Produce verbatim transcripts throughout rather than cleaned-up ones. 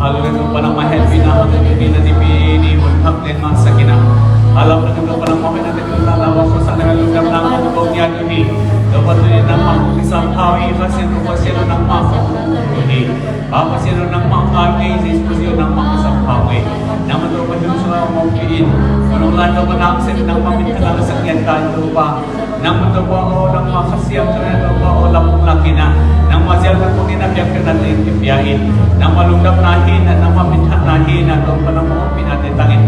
Hallelujah, Topa nangmah hehpihna hangin tuni na nipi ni hun thak den mah sak in ah. Hallelujah, Topa nangmah hehpihna tuni na la la wa sa sa na lungdam na hong kong ngiat uh hi. Topa tuni nangmah hong kisam hau hi, Kha Siangtho Pasian uh nangmah hong kong uh hi. Pa Pasian uh nangmah hong ngai uh hi, Jesu Pasian uh nangmah hong kisam hau uh hi. Nangmah Topa hun sung ah hong ompih in. Hong lai Topa nang sen nangmah min khat la la sak ngiat ta in Topa. Nangmah Topa aw, nangmah Kha Siangtho na Topa aw, lam hong lak in ah, nangmah zial na kong in ah piakpiaknate in kipia in, nangmah lungdamna hi in ah, nangmah minthanna hi in ah, Topa nangmah ompihna te tang in,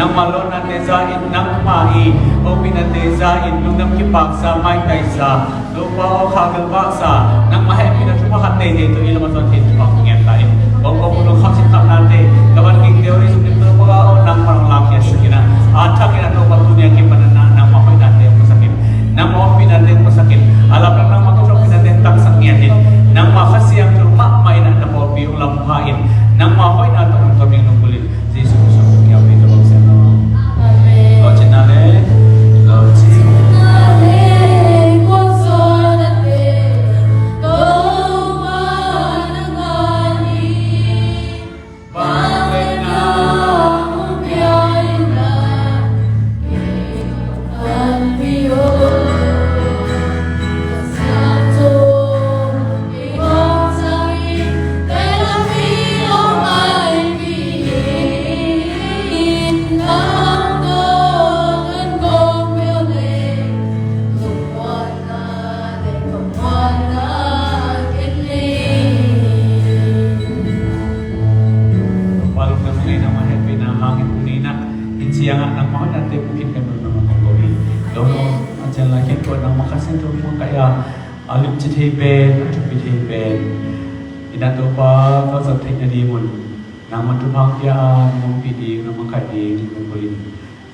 nangmah lawnna te za in, nangmah i ompihna te za in, lungdam kipaksa, maitai sa, Topa aw, kha galvahsa, nangmah hehpihna thupha khat teitei tawh i lam a zon thei thupha kong ngen ta in, kong kong kong kham sin khamna te, ka van ging te aw, i zuk lim Topa aw, nangmah hong lamkhia sak in ah, a thak in ah Topa tuni a kipan ah nangmah hoihna te hong masak in, nangmah ompihna te hong masak in, a lam nangmah kithopina te hong tangsak ngiat in, nangmah Kha Siangtho mahmah in ah na pawlpi hong lampha in, nangmah hoihna tawh hong tawm in hong bul in, Jesu Khrist hong kiam in tawh hong siam lo. Amen. Lawhcinna le lawhcinna le Palung nang lei nangmah hehpihna hangin tuni in ah, inn siangah nangmah hoihnate puk khin kan nang nangmah kong ko hi. Dong aw, a cian lai khempeuh nangmah Kha Siangtho hong kai a, a limci thei pen, a thupi thei pen, i dan Topa ka zat theih nadingun nangmah thupha hong pia a, nangmah ompih ding, nangmah kai ding kong ko hi.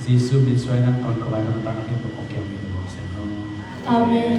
Jesu min suang in ah tawh ka vai ka nuntakna khempeuh kong kiam hi. Amen.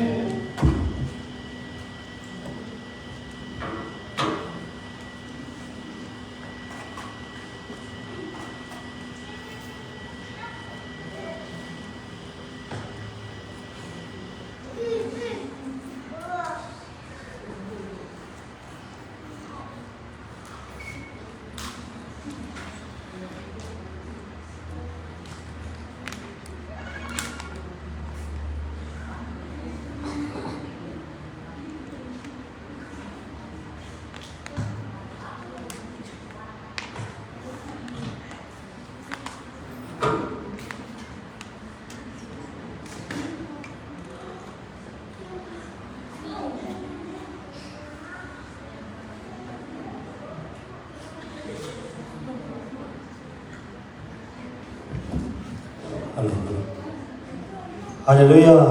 Halleluiah.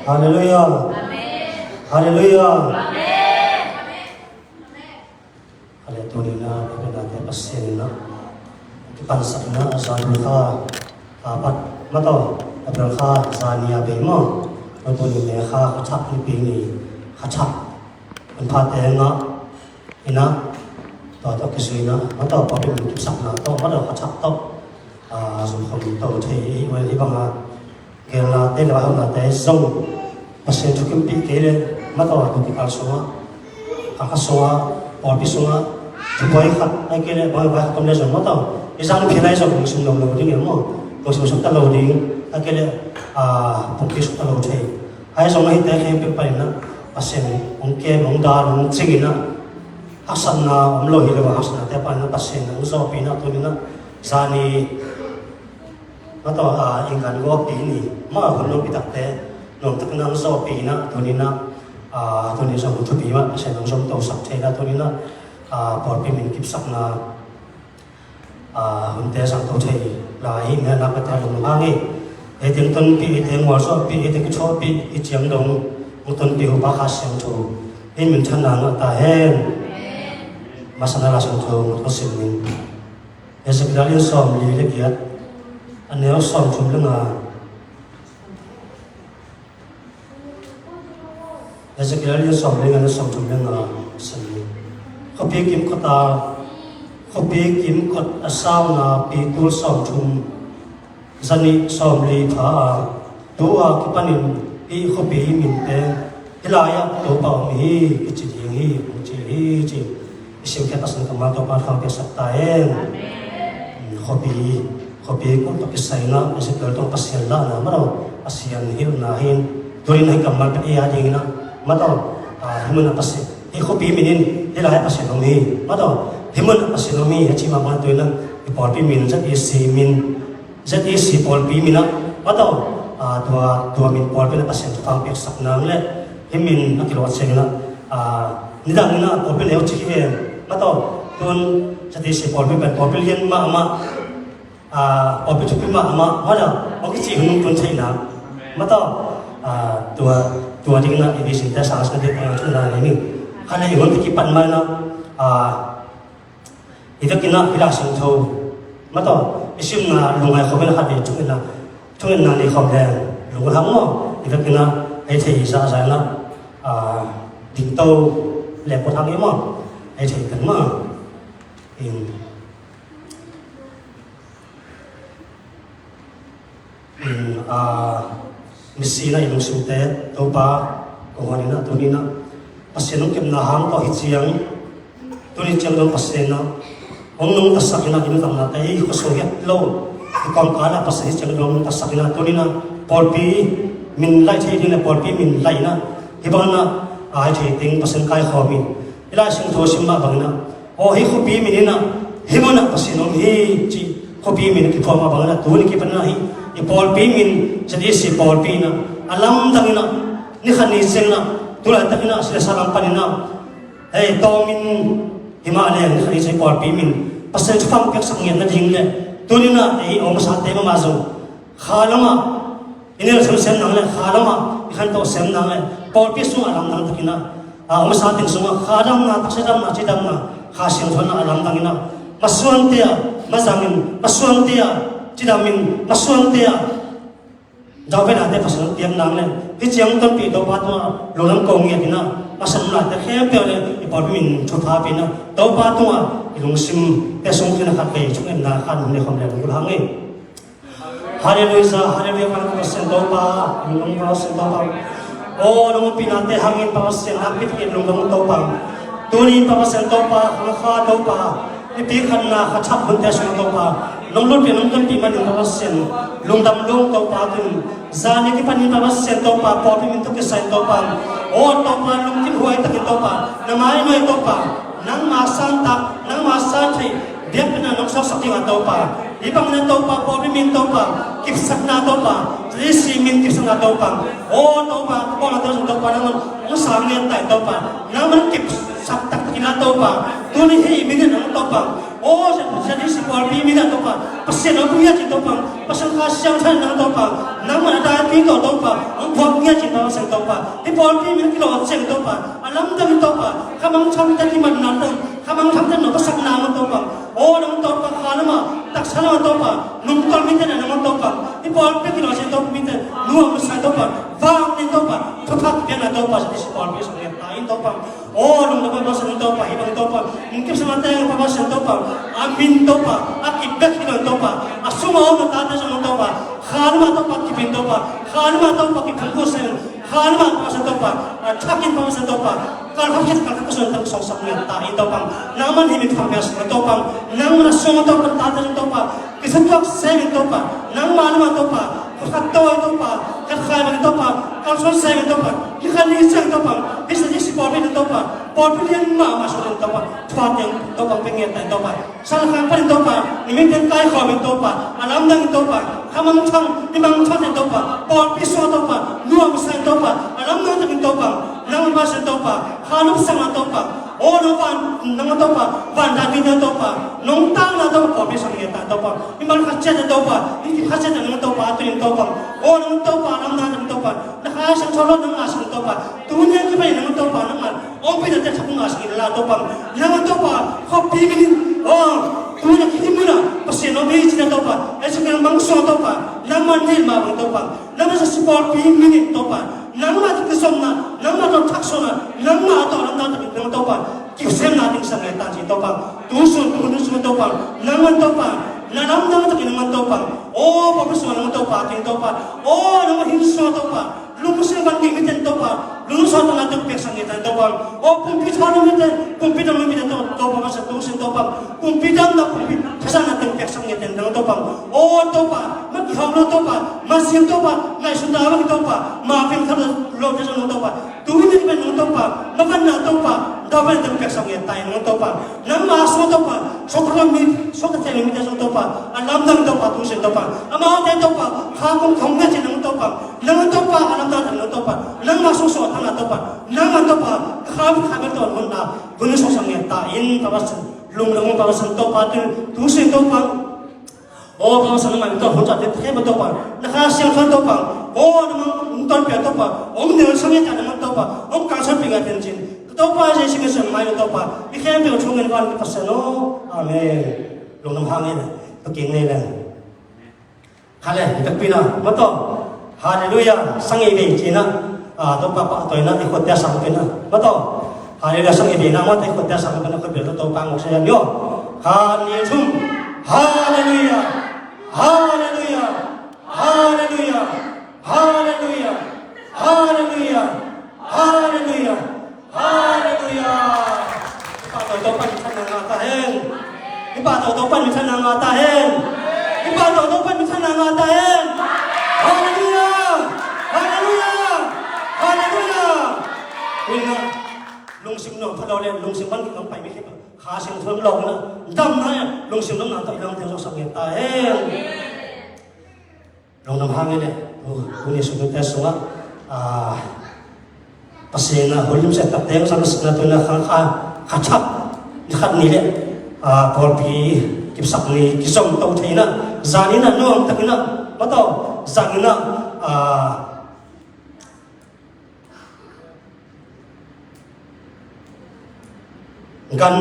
Halleluiah. Halleluiah. Halleluiah. Halleluiah. Tuni in ah biakpiaknate Pasian in ah kipansakna a zan kha, kha pat mataw, April kha zan nih a bei maw? Tuni in ah kha, kha thak nipi ni, kha thak. Hun pha teng ah in ah, tua tawh kizui in ah mataw, pawlpi min kipsakna tawh mataw, kha thak tawh A, zong khom to thei hi, wen hi banga gelna te le hona te zong Pasian thukimpih kei le mataw, tu kikal sunga, a kha sunga, pawlpi sunga, thubuai khat ai kei le bang vai khat om le zong mataw, i zang phi lai zong kong sim lo lo ding e maw, kong sim suk ta lo ding ai kei le, a, pawlpi suk ta lo thei. Ai zong ahi te khem pek pai na Pasian hong kem hong dan hong cing ina, haksatna om lo hi lo, haksatna te pai na Pasian hong zawpi na tu ni na, zani mataw, a, England gawpi ni, ma hun lo pi takte, nuam tak nang zawpi na, tu ni na, a, tu ni zong thupi ma, Pasian nang zom to sak thei na, tu ni na, a, pawlpi min kipsak na, a, hun te sang to thei, la hi, me na ka ta lung hang hi, e teng ton pi, e teng wal so pi, e teng kitho pi, i chiang dong, hong ton pi hu pa kha siang tho, in min chan na nga ta hen, masa na la siang tho, ngot ko sim ning. Ezekiel in sawm li le giat, a neu sawm thum le nga. Ezekiel in sawm li nga le sawm thum le nga, sawm li. Khuapi kimkot a, khuapi kimkot a sauna pi tul sawm thum, zanih sawm li pha a, tu a kipanin hih khuapi min pen hih lai-ah Topa om hi, kici ding hi, hong ci hi, ci. I simkhiat Pasian kammal Topa thupha piaksak ta hen. Amen. Khuapi, khuapi kong tawh kisai na, Ezekiel tawh Pasian lahna, mataw, Pasian hilhna hi in, tu-in hih kammal pen ei a dingin a, mataw, a, hih mun a Pasian, hih khuapi min in, hih lai-ah Pasian om hi, mataw, hih mun a Pasian om hi, a ci mahmah tu-in a, i pawlpi min, Z E C min, Z E C pawlpi min a, mataw, a, tua, tua min pawlpi na Pasian thupha piaksak nang le, hih min a kilawh ciangin a, a, nidang in a pawlpi neu ci hi hen, mataw, tun Z E C pawlpi pen pawlpi lian mahmah, a, pawlpi thupi mahmah, mataw, hong kici hun nung tun theihna, mataw, a, tua, tua dingin a, i bisin te sang sang te pang thun na ni, khan a i hun te kipan mai na, a, i vekin a, i Lai Siangtho, mataw, i simna lungngai khawm in a khat vei thungetna, thungetna nei khawm leng, lungkham maw, i vekin a, ei thei zahzah in a, a, dingto leh pawt hang i maw, ei thei pen maw, in, in, a, misi na i lungsimte, Topa, kong hon in a, tuni in a, Pasian hong kepna hang tawh hi ciang, tuni ciang dong Pasian in a, hong nungtasak in a, i nungtamna te, i khuasung hiat lo, i kawmkal ah Pasian hi ciang dong nungtasak in a, tuni in a, pawlpi, min laih thei ding le pawlpi min laih in a, hi bang in a, a, hi thei ding Pasian kaikhawm in, i Lai Siangtho sim mah bang in a, aw, hih khuapi min in a, hih mun ah Pasian om hi, ci, khuapi min kiphuah mah bang in a, tuni kipan in a hi, i pawlpi min, Z E C pawlpi in a, a lamdang in a, ni khat ni ciang in a, tu laitak in a, si le sa lam pan in a, hei, tawm in, hi mah leng, ni khat ni ciang pawlpi min, Pasian thupha piaksak ngiat nading le, tuni in a, ei, a om a sate mahmah zong, kha lam ah, i nel semsem nang le kha lam ah, i khanto sem nang le, pawlpi sungah a lamdang takin a, a, a om a sa teng sungah, kha damna, taksa damna, cidamna, Kha Siangtho in a lamdang in a, masuante ah, mazang in, masuante ah, cidam in, masuante ah, daupinate Pasian piak nang le, hih ciang tonpih Topa tungah, lungdam ko ngiat in a, a san late khempeuh le, i pawlpi min thupha pih in a, Topa tungah, i lungsim, te sung khin a khat vei, thungetna khat hun le khawm le, lungdam hang e. Halleluiah, halleluiah, Pasian Topa, lungdam Pasian Topa. O, nong ompihna te hangin Pasian, nakpi takin lungdam Topa. Tuni Pasian Topa, hong kha Topa. Nipi khatna kha thak hunte sung Topa. Nong lutpih, nong tonpih manin Pasian. Lungdam lung Topa tun. Zani kipanin Pasian Topa, pawlpi min tawh kisai Topa. O Topa, lungkim huai takin Topa. Na mai nuai Topa. Nangma santak, nangma santhei. Biakpiakna nong suaksak ding a Topa. Hih bangin a Topa, pawlpi min Topa, kipsakna Topa, Jesu min kipsakna Topa. O Topa, Topa, Topa, Topa, nangman hong sang ngen ta in Topa. Nangman kipsak taktak in a Topa. Tuni hih min in a Topa. O Jesu pawlpi min a Topa. Pasian hong pia cin Topa. Pasian Kha Siangtho in a Topa. Nangman a dai pi Topa. Hong buak ngia cin Topa, Pasian Topa. Hih pawlpi min kilawh ciang Topa. A lamdang in Topa. Khamang chamte kimatna Topa. Khamang chamte nong pasakna Topa. O nong Topa, kha lama, taksa lama Topa, nungtolh mite na nong Topa, i pawlpi kilawh ciang Topa mite, nuam sa Topa, vang ning Topa, thupha piakna Topa, sa disi pawlpi sung ngen ta in Topa. O, lungdam a Pasian Topa, hih bang Topa, hong kipsakna teng Pasian Topa, a min Topa, a kibek hi lo Topa, a sung a om a tate sung Topa, kha lum a Topa kipin Topa, kha lum a Topa kiphungkhuh seng, kha lum a Pasian Topa, a thakin Pasian Topa, kalkhak khit kalkhak ka sung tang song sak ngen ta in Topa. Nangman hih min thang mel sung Topa, nangman a sung Topa, tate sung Topa, kisatuak seng in Topa, nangma lum a Topa, khat tawi Topa, khat khai bang Topa, kalsuan seng in Topa, hih khat ni seng Topa, hih sa disi pawlpi in Topa, pawlpi lian mahmah sung in Topa, thuak ding Topa, pia ngen ta in Topa, sal khang pan in Topa, ni min teng kai khawm in Topa, a lamdang in Topa, kha mangthang, mi mangthang in Topa, pawlpi sung Topa, nuam sa in Topa, a lamdang tak in Topa, nang Pasian Topa, kha lum sang a Topa, o nang van, nang Topa, van ta ki Topa, nong tang na Topa, pawlpi sung ngen ta Topa, Mimal khat ciat a Topa, i kip khat ciat a nang Topa, a tun in Topa. O nang Topa, lam na nang Topa. Na Kha Siangtho lo nang a sung Topa. Tuni a kipan nang Topa, nang a. Ong pi na te thak nang a sung la Topa. Nang Topa, khuapi min in. O, tuni a kipan na. Pasian om hi ci na Topa. E sung nang mang sung Topa. Nang man hil ma bang Topa. Nang ma sa si pawlpi min in Topa. Nang ma tu kisomna. Nang ma tu thaksuahna. Nang ma tu lam na nang Topa. Kipsemna ding sang ngen ta ci Topa. Tu sun tu hun sung Topa. Nang man Topa. Na lam nang takin nang man Topa. O pawlpi sung nang Topa, ting Topa. O nang man hin sung Topa. Lungsim van ding miten Topa. Lungsim tang na tung pek sang ngen ta Topa. O pumpi thawn miten, pumpi thawn miten Topa. Topa masa tu sun Topa. Pumpi thawn na pumpi thawn na tung pek sang ngen ta Topa. O Topa. Maki hong lo Topa. Masing Topa. Ngai sun ta maki Topa. Ma pim thawn lo te sang Topa. Tuni pen nang Topa, na van na Topa, Topa nang pek sang ngen ta in nang Topa. Nang ma sung Topa, sung ka mi, sung ka te mi te sung Topa, a lamdang Topa, tu sin Topa. Amau te Topa, kha kong kong ngen ci nang Topa. Nang Topa, a lamdang nang Topa. Nang ma sung sung tang na Topa. Nang ma Topa, kha kha mi Topa, nang na, tu ni sung sang ngen ta in Topa sin. Lungdam Topa sin Topa, tu, tu sin Topa. O Pasian, nangmah in tawh hun ca te khempeuh Topa, na Kha Siangtho Topa, o nangmah in tawh pia Topa, hong neu sang ngen ta nangmah Topa, hong kalsuan pia ngen ta in cin. Topa Jesu Khrist nangmah in tawh Topa, i khempeuh thu ngen van Pasian aw. Amen. Lungdam hang in, paking nei leng. Hale, i takpi na, ma tawh. Halleluia, sang ei vei cina, a, Topa pahtawina, i khuatte a sang pina, ma tawh. Halleluia, sang ei vei na, ma tawh i khuatte a sang pina, khuat bel Topa ngawk sa yan yo. Khat, nih, thum. Halleluia, halleluia, halleluia, halleluia, halleluia, halleluia. Halleluia. I pahtawi Topa in thanna ngah ta hen. I pahtawi Topa in thanna ngah ta hen. I pahtawi Topa in thanna ngah ta hen. Halleluia. Halleluia. Halleluia. Tuin ah lungsim nuam pha lo le lungsim van kik pai mi khit Kha Siangtho lawng na damna lungsim nuamna tawh i lamte zong sak ngen ta hen. Lungdam hang hi leh, tu, tuni sung tute sungah, ah, Pasian a hun limseh takte hong sang ka sikna tuna khang kha, kha thak, ni khat ni leh, ah, pawlpi kipsak ni kizom to thei na, zan in a nuam tak in a, ma tawh, zan in a, ah, Gan,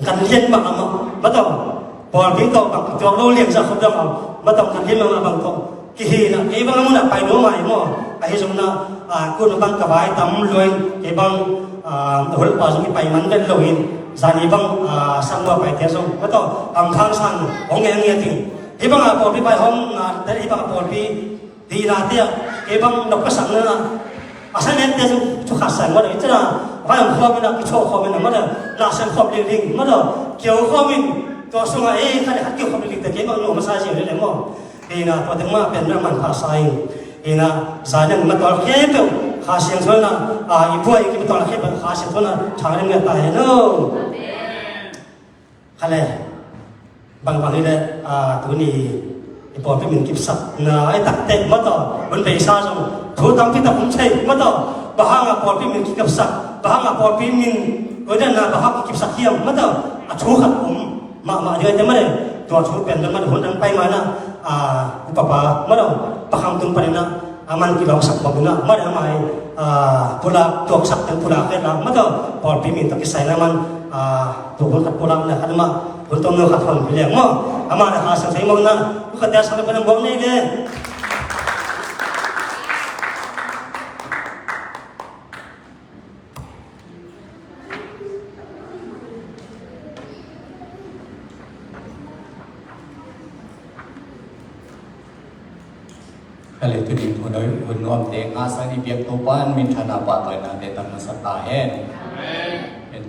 gan lian mahmah, ma tawh. Pawlpi tawh bang tuak lo lian zah khop dang a, ma tawh gan lian mahmah bang tawh. Kihi na, kei bang a mun a pai lo mai maw. Ahi zong na, ah, kun bang ka vai tam lo in, kei bang, ah, hol pa zong i pai man vet lo in, zan i bang, ah, sang bua pai te zong, ma tawh, am khang sang, hong nge nge ting. Hi bang a pawlpi pai hong, ah, hi bang a pawlpi, Dihna te ah, kei bang nop ka sakna, a sa nek te zong thu khat sa in mawh, i cina, vai om khawm in a, kicho khawm in a mawh, na sem khawm lingling mawh, kio khawm in, tua sungah, eh, khat le khat kio khawm lingling te kei bang nuam a sa zia le le maw. Dihna tua teng mah pen na manpha sa in, dihna zan in ma tual khempeuh, Kha Siangtho na, a, i buai i kim tual khempeuh, Kha Siangtho na, thang ring ngiat ta hen aw. Kha le, bangbang hi le, ah, tuni i pawlpi min kipsakna i takte mawh tawh, hun beisa zong thu tampi tak om thei mawh tawh, bang hanga pawlpi min kikipsak, bang hanga pawlpi min koidanna bang hanga kikipsak hiam mawh tawh, a thu khat om mahmah ding a hi te mawh le, tua thu pen mawh le hun dang pai mana, ah, upapa mawh tawh, pakham tung panina, a man kilawngsak bang ina, mawh le amah i, ah, pulak, tuaksak teng pulak kei la, mawh tawh, pawlpi min tawh kisai na man, ah, tua hun khat pulak na khat mah, hun tawm nu khat hon pi liang mawh, amah le ha sang thei mawh na, hun khat te sang le pan mawh nei le. Kha le tunin hun nuamte ngahsak ni, biak Topa in minthanna pahtawinate tang masa ta hen.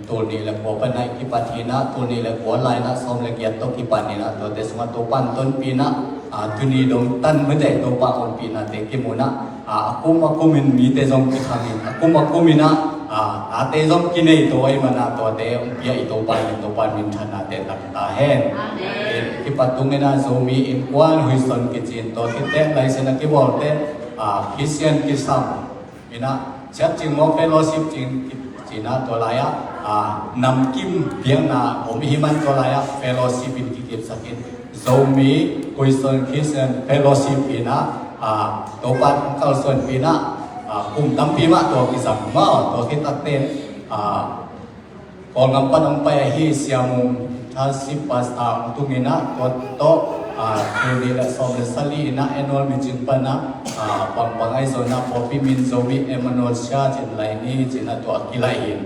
Tul nih le kua pan a i kipat hi-in ah, tul nih le kua lai-in ah sawm le giat tawh kipan in ah, tuate sungah Topa in tonpih in ah, tuni dong tan mite Topa hong pihnate kimu in ah, a kum a kumin mite zong kithang in, a kum a kumin ah, tate zong kinei to ahih manin ah, tuate hong pia i Topa in, Topa in minthannate tang ta hen. Kipat tung in ah, Zomi Innkuan Huison kici in, tua khit teh license a kibawl teh Christian kisam in ah, Siatcing maw, fellowship cing ci-in ah, tua lai-ah namkim biakna om i hih man, tua lai-ah fellowship in kikipsak in, Zomi Huison Christian Fellowship in ah, Topa in kalsuanpih in ah, kum tampi mah tua kizang maw, tua khit takteh Kawlgam pan hong pai ahi Sia Mung Thasi Pastor hong tung in ah, tua tawh tul nih le sawm le sagih in ah annual meeting pan ah, pangpang ahi zongin ah, pawlpi min Zomi Emmanuel Church in laih ni ci-in ah, tua kilaih in,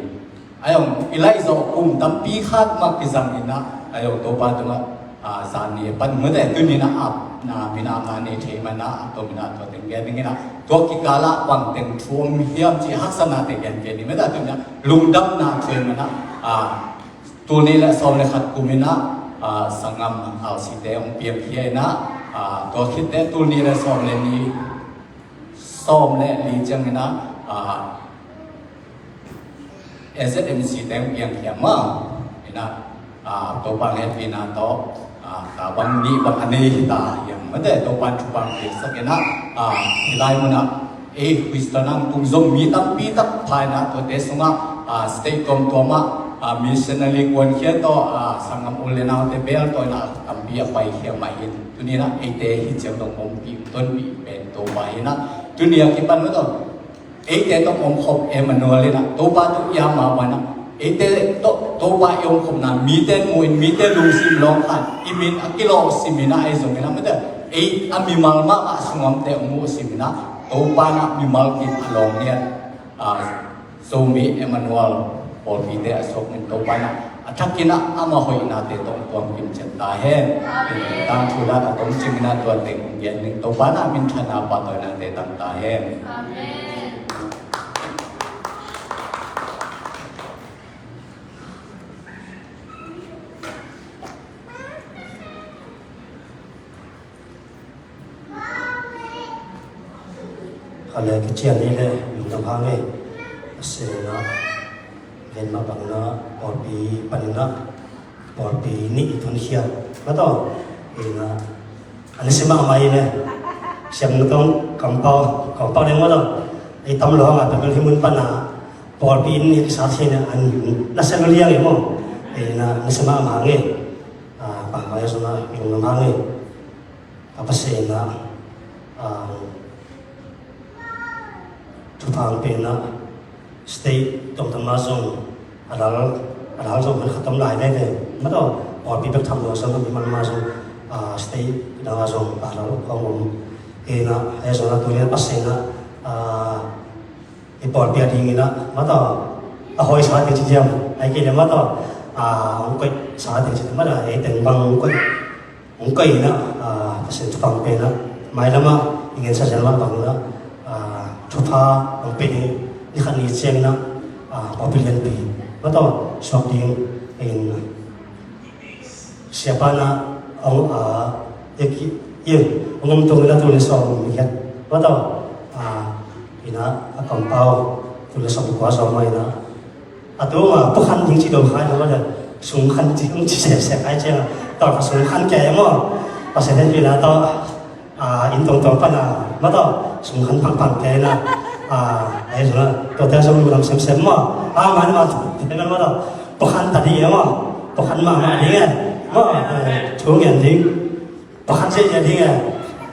a hong kilaih zawh kum tampi khat mah kizang in ah, a hong Topa tungah zan ni pan mite tuni in ah, apna min a apna nei thei manin ah, tua min ah tua teng gen ding in ah, tua kikal ah bang teng thu om hiam cih haksatnate gen kei ni mite, tuni in ah lungdamna thu om in ah, tul nih le sawm le khat kum in ah, sanggam alsite hong piangkhia in ah, tua khit teh tul nih le sawm le nih, sawm le li ciangin ah, A Z M C te hong piangkhia maw. In ah, Topa hehpihna tawh, ka bang nih bang a nei hi ta hiam mite, Topa in thupha hong piaksak in ah, hih lai mun ah ei Khristian a hong tung zong mi tampi tak pha in ah, tuate sungah state tuamtuam ah missionary kuankhia tawh, sanggam u le naute beel tawh in ah tampi a paikhia mah hi. Tuni in ah eite hih ciang dong ompih, tonpih pen Topa hi in ah, tuni a kipan mah tawh eite tawh omkhop Emmanuel in ah, Topa tawh i om mah bangin ah, eite tawh Topa i omkhopna mite in mu in, mite lungsim lawngkhan, i min a kilawhsim in ah, ahi zongin ah mite, ei a mimal mahmah sung a omte hong muhsim in ah, Topa in ah mimal kim a lawng ngiat, Zomi Emmanuel pawlpite a suak in, Topa in ah a thakin ah ama hoihnate tawh tuam kim ciat ta hen. Tangthu dan a tawm cing in ah, tua teng hong gen ding Topa in ah minthanna pahtawinate tang ta hen. Amen. Kha le ka cian ni le lungdam hang e. A sena ven mah bangin ah pawlpi panin ah pawlpi nih i tunkhia mah tawh, in ah a na sia mahmah i le siam na tawng kampau kampau leng mah tawh, i tam lo hang a pek hih mun pan ah pawlpi inn nih kisa thei na an na sia lo liang i maw. In ah na sia mahmah hang e. Pangmai a sona lungdam hang e. A Pasian in ah thupha hong pia in ah, state tuamtuam ah zong a lal, a lal zong khat khat om lai veve mah tawh, pawlpi bek tham lo zong a mimal mah zong, state dang ah zong a lal khawng om. In ah hih zong a tuni a Pasian in ah i pawlpi a dingin ah mah tawh a hoih sa ding ci diam, ahih kei leh mah tawh hong koih sa ding ci diam, mah tawh ei teng bang hong koih hong koih in ah, Pasian thupha hong pia in ah, mailam ah i ngensa zel mah bangin ah, thupha hong pia ding, ni khat ni ciangin ah pawlpi lianpi mah tawh suak ding in, siapa in ah hong, i, i, hong om tung in ah tul le sawm le giat mah tawh, in ah a kampau tul le sawm le kua zawh mah in ah, a tu a pawlkhan ding ci lo khai lo mah tawh, sungkhan ci hong ci sehseh khai ciang a, tawh ka sungkhan kei maw. Pasian hehpihna tawh, inn tuamtuam pan a mah tawh sungkhan pangpang kei in ah, ahi zong ah tuate zong lungdam semsem maw. Amah in mah tu te mah tawh pawlkhan ta ding e maw. Pawlkhan mahmah ding e maw. Thu ngen ding. Pakhat seh ding e.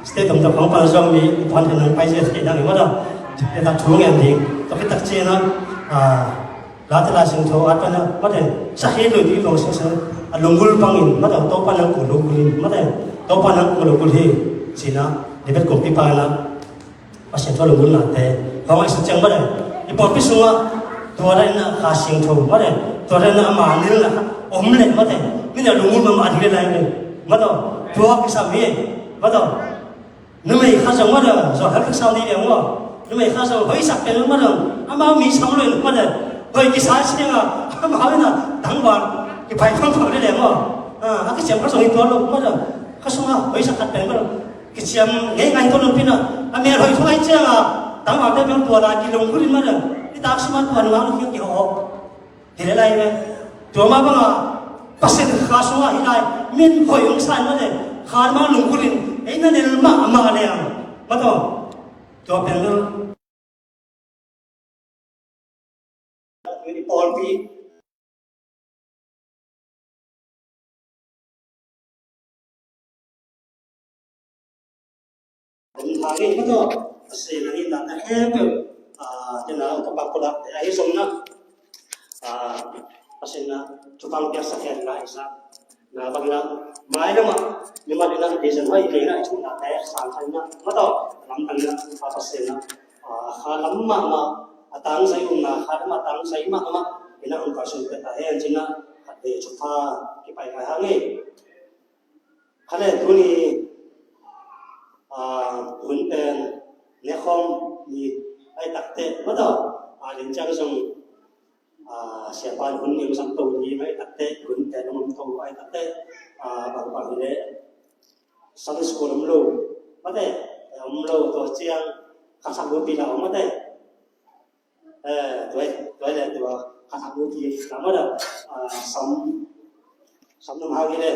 State tuamtuam khong pan zong mi puan hen nang pai zia thei dang i mah tawh. Te tak thu ngen ding. Tua khit tak ciang a, Late Lai Siangtho at pan a mah tawh, sakhi lui ding long siangsiang a lunggulh bangin mah tawh, Topa nang kong lunggulh in mah tawh, Topa nang kong lunggulh hi ci-in ah, David kumpipa in ah Pasian thu lunggulhnate hong ngaihsut ciang mah tawh, i pawlpi sungah tua dan in ah Kha Siangtho mah tawh, tua dan in ah ama nilhna om leh mah tawh, mi in ah lunggulh mahmah ding le lai mah tawh, tua kisam hi mah tawh. Numei khat Zong mah dang, zong hal kik sau ni leng maw. Numei kha zong hoih sak pen mah dang, amau mi sam lo in mah dang, hoih kisa ciang a, amau in a tangval kipai pangpang ni leng maw. A, a kiciam kha zong hi tuan lo mah dang, kha sung a hoih sak khat pen mah dang, kiciam ngei ngai tuan lo pin a, a mel hoih thu ngai ciang a, tangval te pen tua la kilungkul in mah dang, i tak sum a tua nung a kiho. Hi le lai ve. Tua mah bang a, Pasian kha sung a hi lai, min hoih hong sa in mah dang, kha mah lungkul in, ei na nel mah mah leng. Mah tawh. Tua pen lo. Pawlpi. Kum thang in mah tawh, Pasian a hihna na khempeuh, ah, tena ka pak ko dak te ahi zong na, ah, Pasian na thupha piaksa khia lai sa. Na bang na, mai na mah, ni mah ni na, di zan hoi kei na, i thum na te, sang khan na, mah tawh, lam tang na, pa Pasian na, ah, kha lam mah mah, a tang sai um na, kha lam a tang sai mah mah, ina um ka sun te ta hen, cin na, khat te thupha, kipai kai hang e. Kha le tuni, ah, hun pen nekhawm ni ai takte mah tawh, ah, len ciang zong, ah, siapa hun ni zang to ni ai takte, hun pen om to ai takte, ah, bang bang hi le Sunday school om lo mah te, om lo to ciang kha sang lo pi la om mah te. Eh, tua, tua le tua, kha thak mu ti, tama da, ah, sam, sam nam hang i le.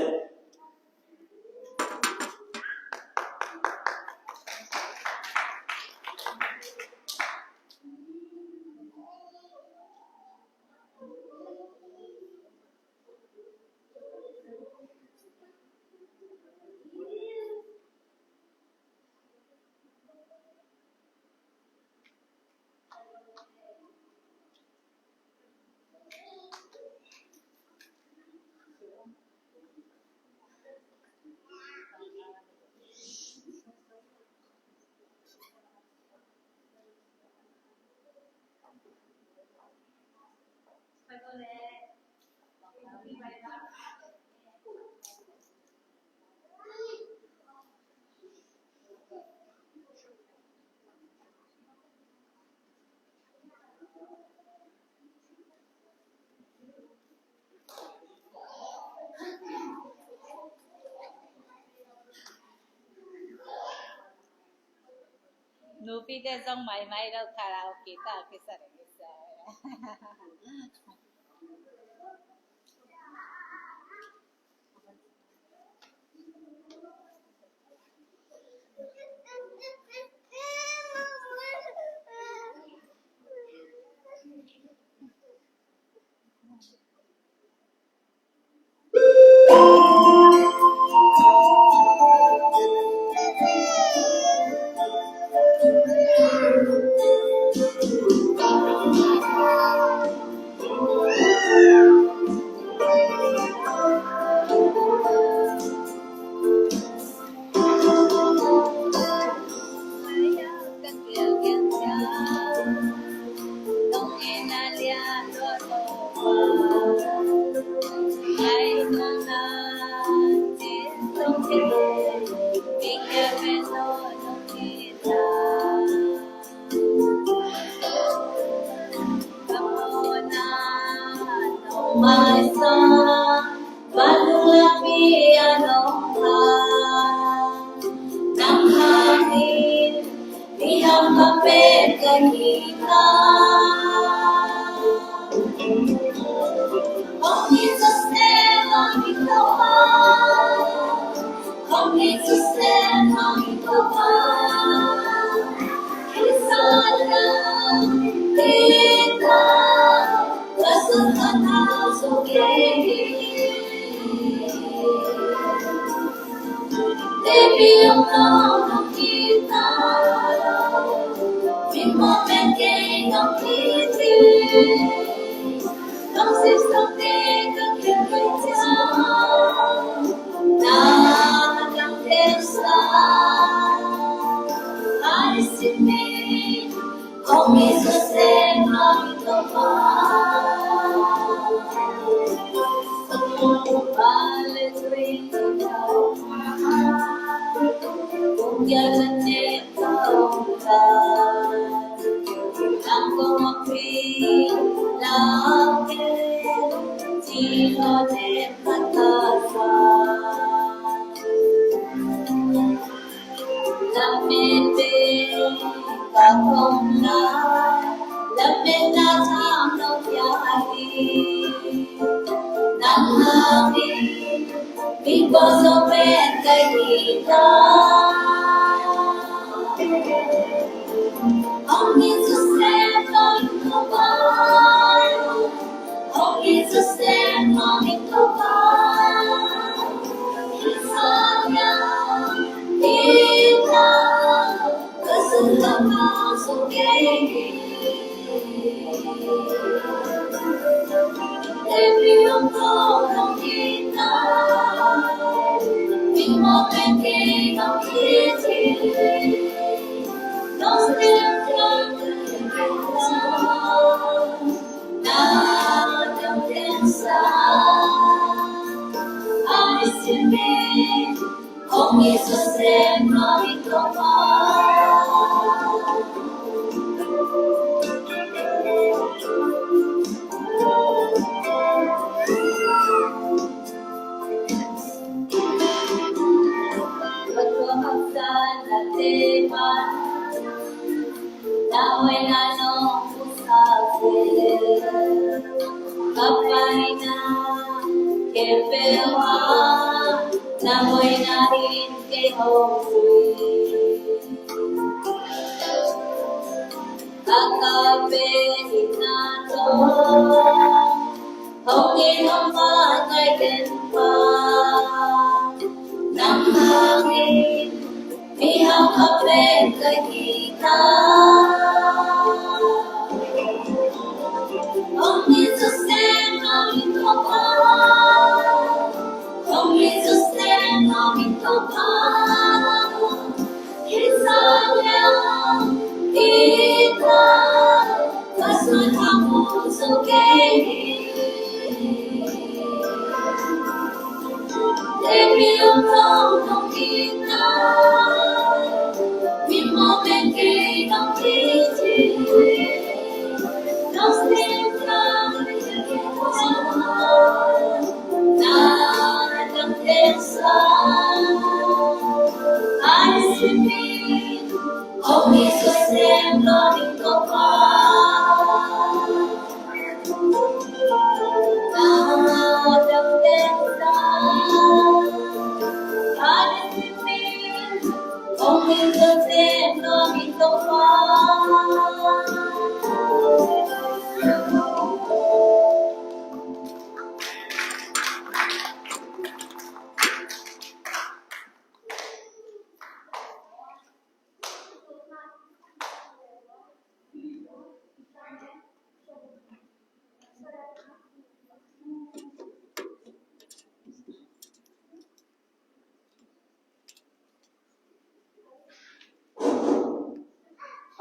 Nupite zong maimai lo, karaoke ta kisa le kisa.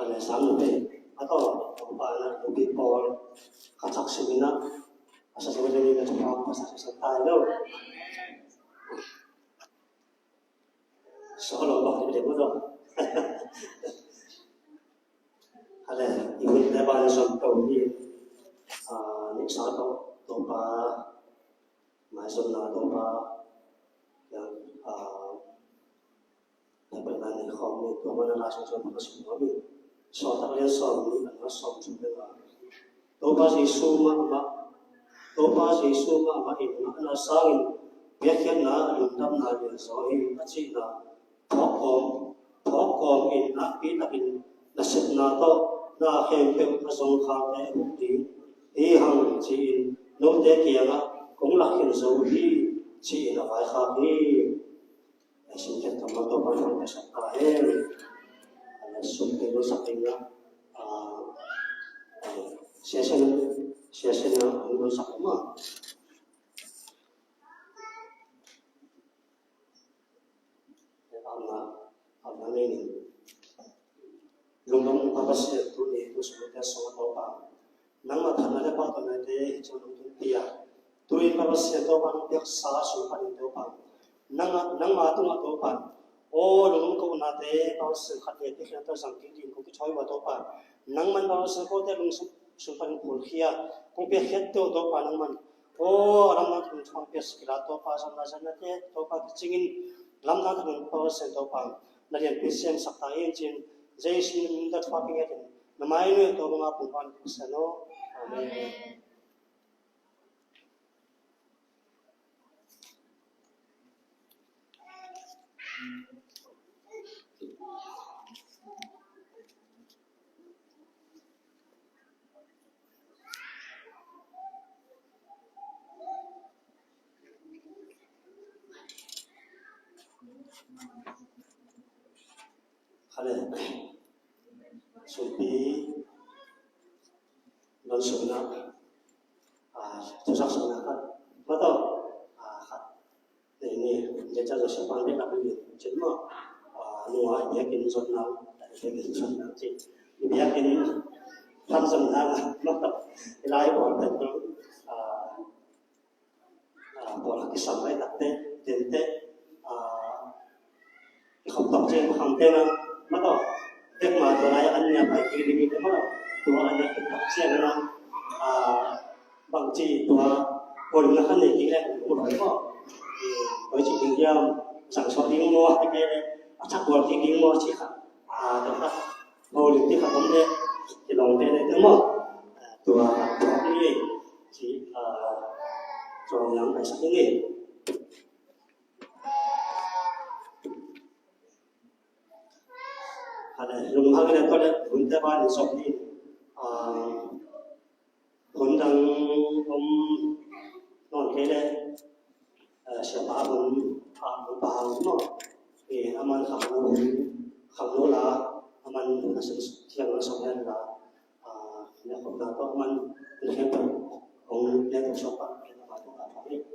Hallelujah, sang nupi. Ato, Topa na nupi pawl ka thak simin ah, a sa sa ding ka thupha ka sa sa tayo. Solo ba, hindi mo to. Hallelujah, i mit na ba na sa to ni, ah, ni sa to, Topa, mai sa na Topa, ya, ah, Tua pen a nei khawm ni, tua man a lai sung sung a sung khawm ni. Sawltak lian sawm nih, a neu sawm sung pen a, Topa Jesu mahmah, Topa Jesu mahmah in ngahna sangin piakkhiatna, lungdamna lianzaw hi, a cihna phawk kawm, phawk kawm in nakpi takin nasepna tawh na khempeuh a zong khakte a huh ding hi hang, ci-in note kiangah kong lakkhin zo hi, ci-in a vaikhak hi. Sum khen kammal Topa thupha pia sak ta hen. Sum khen lo sak ding la. Ah, ah, session, session a hong lo sak ma. Amna, amna ngei ni. Lungdam Topa Pasian, tuni tu sung te sung Topa. Nangmah phatna le pahtawina te hi ciang nong tun pia. Tu-in Topa Pasian Topa nong piaksa sung panin Topa. Nangmah, nangmah tungah Topa. Aw, lungdam ko nate, Pasian khat vete khian tawh zang kik ding kong kithawi uh a Topa. Nangman Pasian kote lungsim sung pan phulkhia kong piakkhiat tawh Topa nangman. Aw, lamdang takin thupha piaksak kila Topa, zong na zan nate Topa kicingin lamdang takin Pasian Topa na lianpi siamsak ta in cin. Jesu min tawh thupha pia ngiatin na mai nuai tawh lungdam pungpan Pasian aw. Amen. Khale. Sumpi non sumna. Ah, tusak sumna khat. Mato. Ah, khat. Ni, ni, dia cakap siapa dia nak beli. Cuma, ah, nua dia kini zot nau, dia kini zot nau cik. Dia kini kan senang. Mato. Ilai buat betul. Ah, ah, buat kisam lai tak teh, teh, teh. Ah, Kham tam ciang kham tena, mato. Tek ma tua lai an nia pai kiri mi te mato. Tua an nia kham tam ciang na, ah, bang ci tua, pon na kan ni kiri ku lo ko. Tua ci kiri jam, sang so ding mo, kiri, acak buat kiri mo, ci ka. Ah, tua ka. Mo lim ti ka tom de, ki long de de mo. Tua, tua ni, ci, ah, tua yang pai sa ni. Hale, lung hang le ko le, hun te ba ni sok ni, ah, hun dang om non ke le, eh, siapa hun, ah, hun pa hun no. Eh, aman kham hun, kham hun la, aman na sen siang na sok hen la, ah, ne ko na to aman ne hen to, hong ne to sok pa, ne to pa to ka pa ni.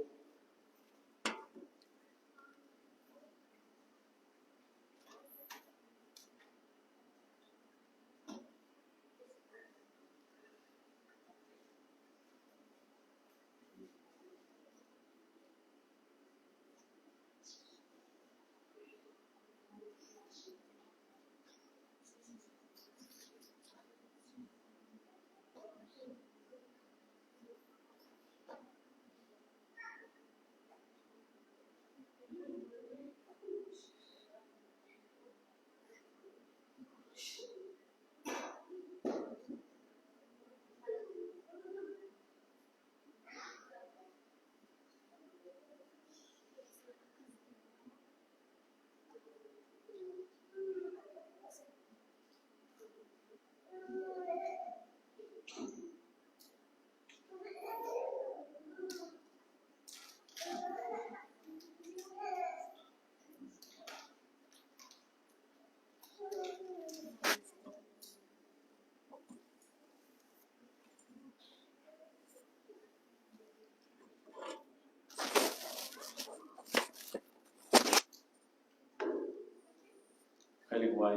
Kali wai,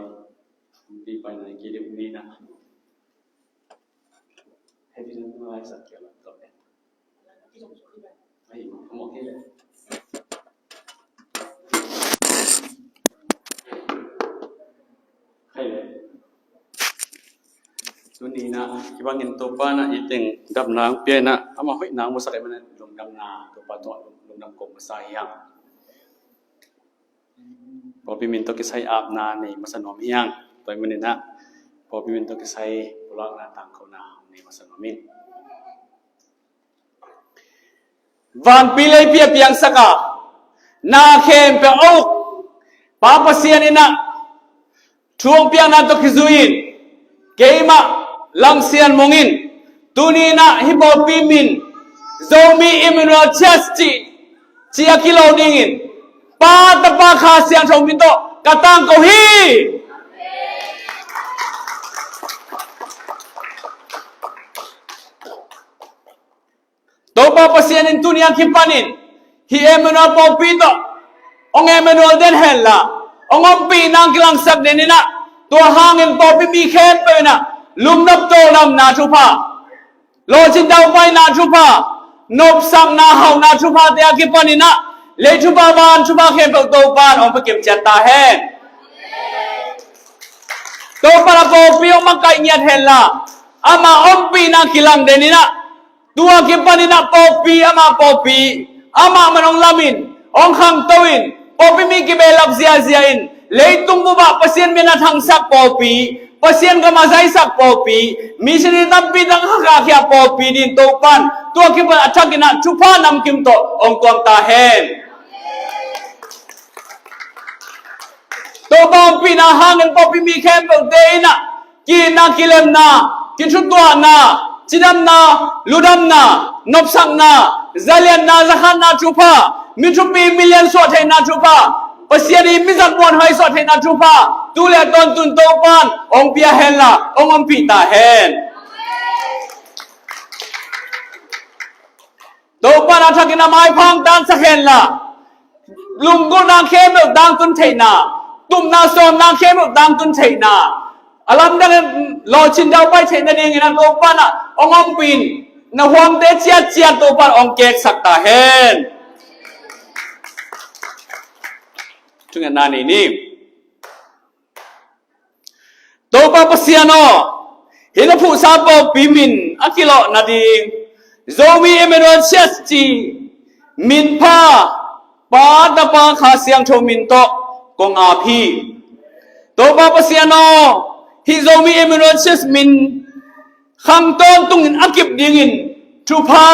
di pai na kiri ni na. Hei, di na sak kya la. Ai, amah kei le. Kei le. Tuni na, kibangin Topa na iteng dam nang pia na, amah hoih nang musak ai mana lungdam na, Topa tua lungdam kong masa hiang. Pawlpi min tawh kisai apna nei masa nuam hiang. Tua i manin ah pawlpi min tawh kisai pulakna tangkona nei masa nuam in. Vanpi leipi a piangsak a, na khempeuh a uk Pa Pasian in ah thu hong piakna tawh kizui in, keimah Lang Sian Mung in tuni in ah hih pawlpi min Zomi Emmanuel Church cih, cih a kilo dingin Pa, Tapa, Kha Siangtho min tawh ka tangko hi. Topa Pasian in tuni a kipanin hih Emmanuel pawlpi tawh hong Emmanuel den henla, hong ompihna hong kilangsak den in ah, tua hangin pawlpi mi khempeuh in ah lungnop tawldamna thupha, lawhcin daupaina thupha, nopsakna hauhna thuphate a kipanin ah Lei thupha, van thupha khempeuh Topan hong pia kim ciat ta hen. Topan a pawlpi hong makaih ngiat henla, ama ompihna kilang den in ah, tua kipanin ah pawlpi, ama pawlpi, amah man hong lamin, hong khangto in, pawlpi mi kibehlap ziahziah in, leitung bup ah Pasian min a thangsak pawlpi, Pasian gam a zaisak pawlpi, missionary tampi tak a khahkhia pawlpi dingin Topan tua kipan a thakin ah thupha namkim tawh hong tuam ta hen. Topa ompihna hangin pawlpi mi khempeuhte in ah ki-itna, kilemna, kithutuahna, cidamna, ludamna, nopsakna, zalianna, zakhanna thupha, mi thupi mi lian suah theihna thupha, Pasian ii mi zat muanhuai suah theihna thupha, tu le a tawntung Topan hong pia henla hong ompih ta hen. Topan a thakin a maipha hong tangsak henla, lunggulhna khempeuh tangtun theihna, tupna sawmna khempeuh tangtun theihna, a lamdangin lawhcin daupai theihna dingin a Topan ah hong ompih in, na huamte ciatciat Topan hong keksak ta hen. Thungetna nei ni. Topa Pasian aw, hih na phuhsa pawlpi min a kilawh nading Zomi Emmanuel Church cih min pha, Pa, Tapa, Kha Siangtho min tawh kong ap hi. Topa Pasian aw, hih Zomi Emmanuel Church min khang tawntungin a kip dingin thupha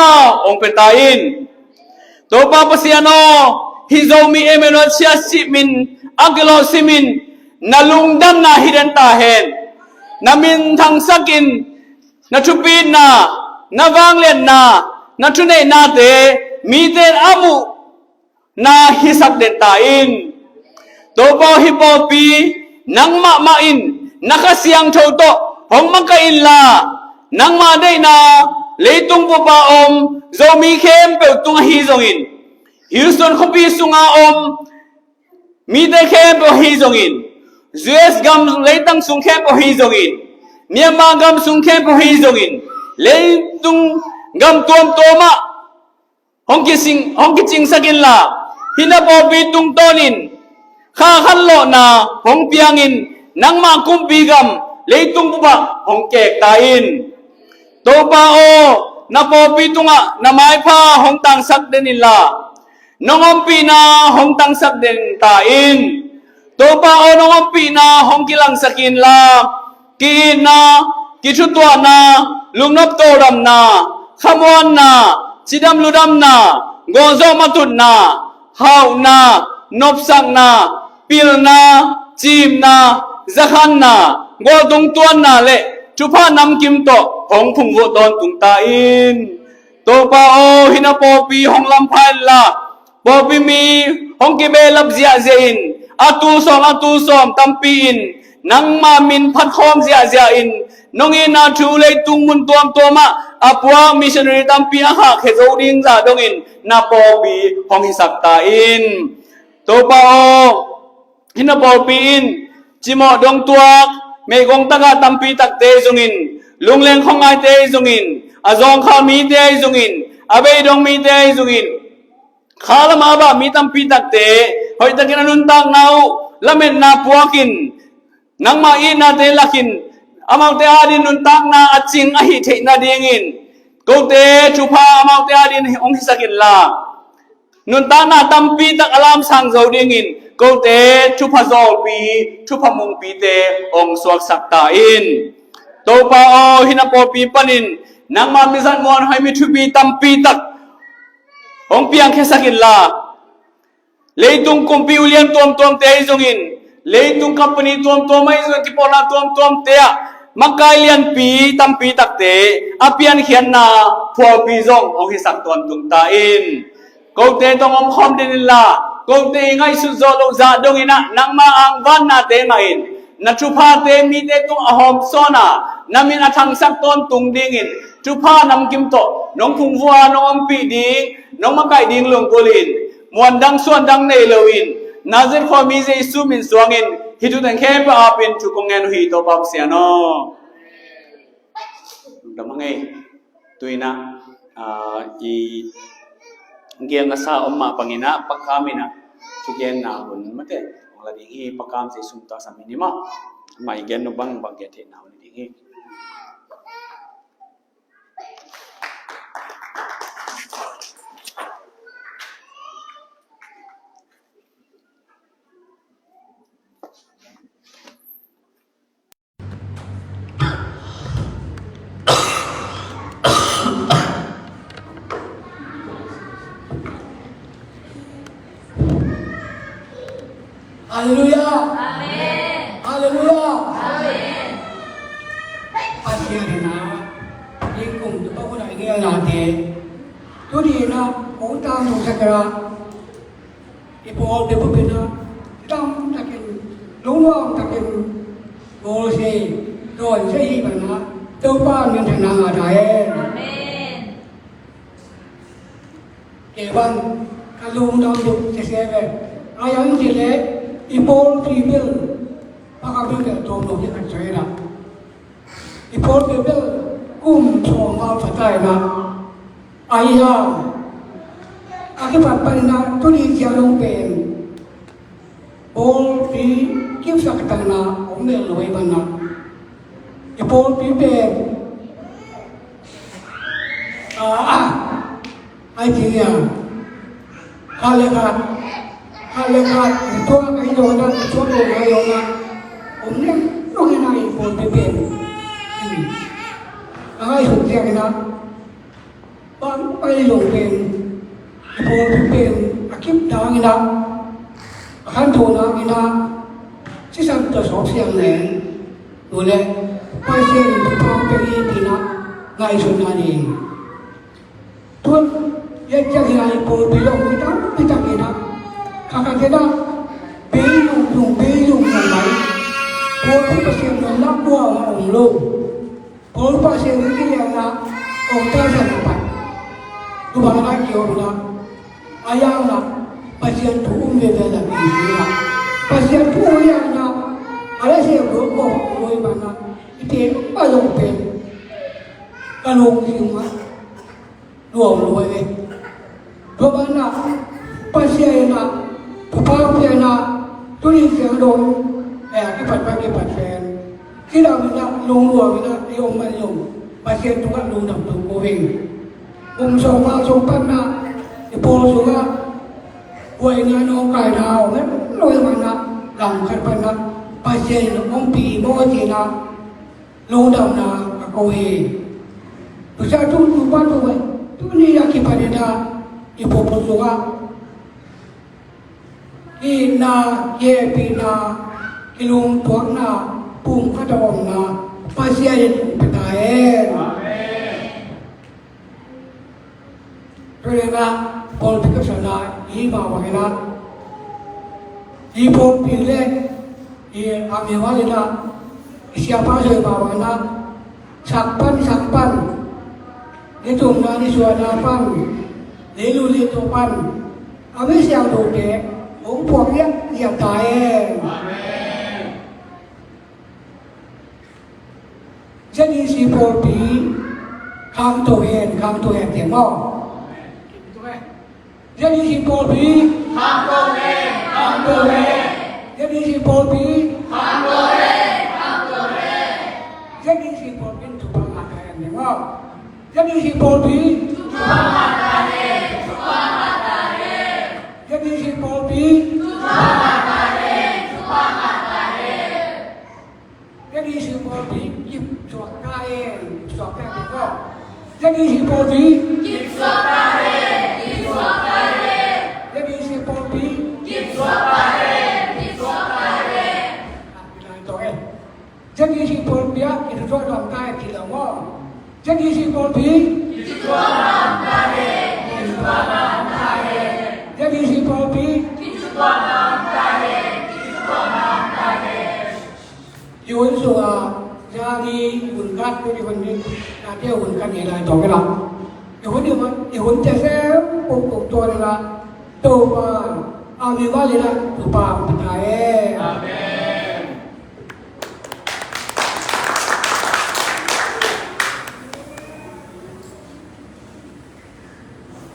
hong pia ta in. Topa Pasian aw, hih Zomi Emmanuel Church cih min a kilawh simin na lungdamna hi den ta hen. Na min thangsakin na thupitna, na vangliatna, na thuneihnate mite in a muhna hisak den ta in. Topa aw, hih pawlpi nangmah mah in na Kha Siangtho tawh hong makaih inla, nangmah deihna leitung bup a om Zomi khempeuh tung ahi zongin, Houston khuapi sunga om mite khempeuh ahi zongin, U S gam leitang sung khempeuh ahi zongin, Myanmar gam sung khempeuh ahi zongin, leitung gam tuamtuam ah hong kicing, hong kicingsak inla, hih na pawlpi tungtawnin kha khanlawhna hong piangin, nangmah kumpi gam leitung bup ah hong kek ta in. Topa aw, na pawlpi tungah na maipha hong tangsak den inla, nong ompihna hong tangsak den ta in. Topa aw, nong ompihna hong kilangsak inla, ki-itna, kithutuahna, lungnop tawldamna, khamuanna, cidam ludamna, gawhzawh matutna, hauhna, nopsakna, pilna, ciimna, zakhanna, gualtung tuanna le thupha namkim tawh hong phungvuah tawntung ta in. Topa aw, hih na pawlpi hong lampha inla, pawlpi mi hong kibehlap ziahziah in, a tul sawm a tul sawm tampi in nangmah min phatkhawm ziahziah in, nong itna thu leitung mun tuamtuam ah a puak missionary tampi a khahkhia zo ding zah dongin na pawlpi hong hisak ta in. Topa aw, hih na pawlpi in cimawh dongtuak, meigong tagah tampi takte zongin, lungleng khuangaite zongin, a zawngkhal mite zongin, a beidong mite zongin, kha lam a bah mi tampi takte hoihtakin a nuntakna uh lametna puakin, nangmah itnate lakin, amaute adin nuntakna a cing ahih theih nadingin kote thupha amaute adin hong hisak inla, nuntakna tampi tak a lamsang zo dingin kote thupha zawlpi, thupha mungpite hong suaksak ta in. Topa aw, hih na pawlpi panin nangmah mi zat muanhuai, mi thupi tampi tak hong piangkhiasak inla, leitung kumpi ulian tuamtuamte ahi zongin, leitung company tuamtuam ahi zongin, kipawlna tuamtuamte ah makai lianpi tampi takte a piankhiatna phualpi zong hong hisak tawntung ta in. Kote tawh hong omkhawm den inla, kote i ngaihsut zawh loh zah dongin ah nangma angvannate ngah in, na thuphate mite tung a hawmsawn a, na min a thangsak tawntung dingin thupha namkim tawh nong phungvuah a, nong ompih ding, nong makaih ding lunggulh in, muandang suandang nei loin, Nazareth khuami Jesu min suangin hih thuteng khempeuh apin thu kong ngen uh hi, Topa Pasian aw. Dam a ngei. Tuinah, ah, i Gelna sa om mah bangin ah Pa Kham in ah thugenna hun mate hong la ding hi. Pa Kham Zeisu min tawh a sam hi ni maw. Amah i gen nop bang bang gen theihna hun ding hi. Halleluiah. Amen. Halleluiah. Amen. Pasian in ah i kum tu pa hun a i ngelnate tu ni in ah kong tangthu sak in ah, i pawlpi bup in ah dam takin, lungnuam takin bawlsia, dawnsia hi bang in ah Topa minthanna ngah ta hen. Amen. Kei bang ka lungdam duk sese ve. Ai ang ci le i pawlpi bel, Pa Kham bel tuam lo hi khat soi la. I pawlpi bel kum sawm val pha ta in ah, ai a, a kipat pan in ah tuni ciang dong pen pawlpi kipsak ta in ah om mel lo hi bang in ah, i pawlpi pen, ah, ah, ai ci a, khat le khat, khat le khat i tuak a, i dawn a, i tuak lo a, i dawn a om leng dong hi in ah i pawlpi pen. Hmm. A ngaihsut ciang in ah bang pai lo pen, i pawlpi pen a kip dang in ah, a khanto dang in ah, sisan tawh sawp siang leng, tu le Pasian in thupha pia hi ci in ah ngaihsutna nei. Tun, i et ciang in ah i pawlpi lo mi tam, mi tam in ah, kha kha in ah bei lung lung, bei lung lung mai. Pawlpi Pasian lungdam lua a om lo. Pawlpa siang in kilian ah, kong taisan a pat tu bang lai kiom in ah, a yang ah Pasian thu um veve la, Pasian thu um lian ah, a la siang lo ko lo i man ah, i te pa lo pen ka lungsim ah nuam lua hi. Tua banah Pasian in ah thupha pia in ah, tuni ciang dong, eh, kipat pan, kipat pen cidam in ah, lungnuam in ah i om man zong, Pasian tungah lungdam tung ko hi. Kum sawm val sung pan ah i pawl sungah buaina nawngkaina om em lo i man ah, lam khat pan ah Pasian in ompih maw ci in ah lungdamna ka ko hi. Tua ciang tu, tu pan tu, tuni a kipan in ah i pawlpi sungah ki-itna, kihehpihna, kilungtuakna, pumkhat a omna Pasian in hong pia ta hen. Amen. Tua leh na, pawlpi kipsakna i hih mah bangin ah, i pawlpi le i a mi val in ah, i siapa zoi mah bangin ah, sak pan, sak pan, ni tumna ni suahna pan, leilu leitu pan, a mi siangthote hong puak lianlian ta hen. Amen. Z D C pawlpi khangto hen, khangto hen teh maw. Z D C pawlpi khangto hen, khangto hen. Z D C pawlpi khangto hen, khangto hen. Z D C pawlpi thupha ngah ta hen teh maw. Z D C pawlpi thupha ngah ta hen, thupha ngah ta hen. Z D C pawlpi thupha ngah ta hen, thupha ngah ta hen. Z D C pawlpi kipsuak ta hen, kipsuak ta hen ko. Z D C pawlpi kipsuak ta hen, kipsuak ta hen. Z D C pawlpi kipsuak ta hen, kipsuak ta hen. Ah, i lai tawh eh. Z D C pawlpi ah kipsuak ta hen ci lo maw. Z D C pawlpi kipsuak ta hen, kipsuak ta hen. Z D C pawlpi kipsuak ta hen, kipsuak ta hen. I hun sungah zani hun khat, i hun ni, na tia hun khat ni lai tawh kila. I hun, i hun, i hun tia sem puk puk tua ni la. Topa a mi val in ah thupha pia ta hen. Amen.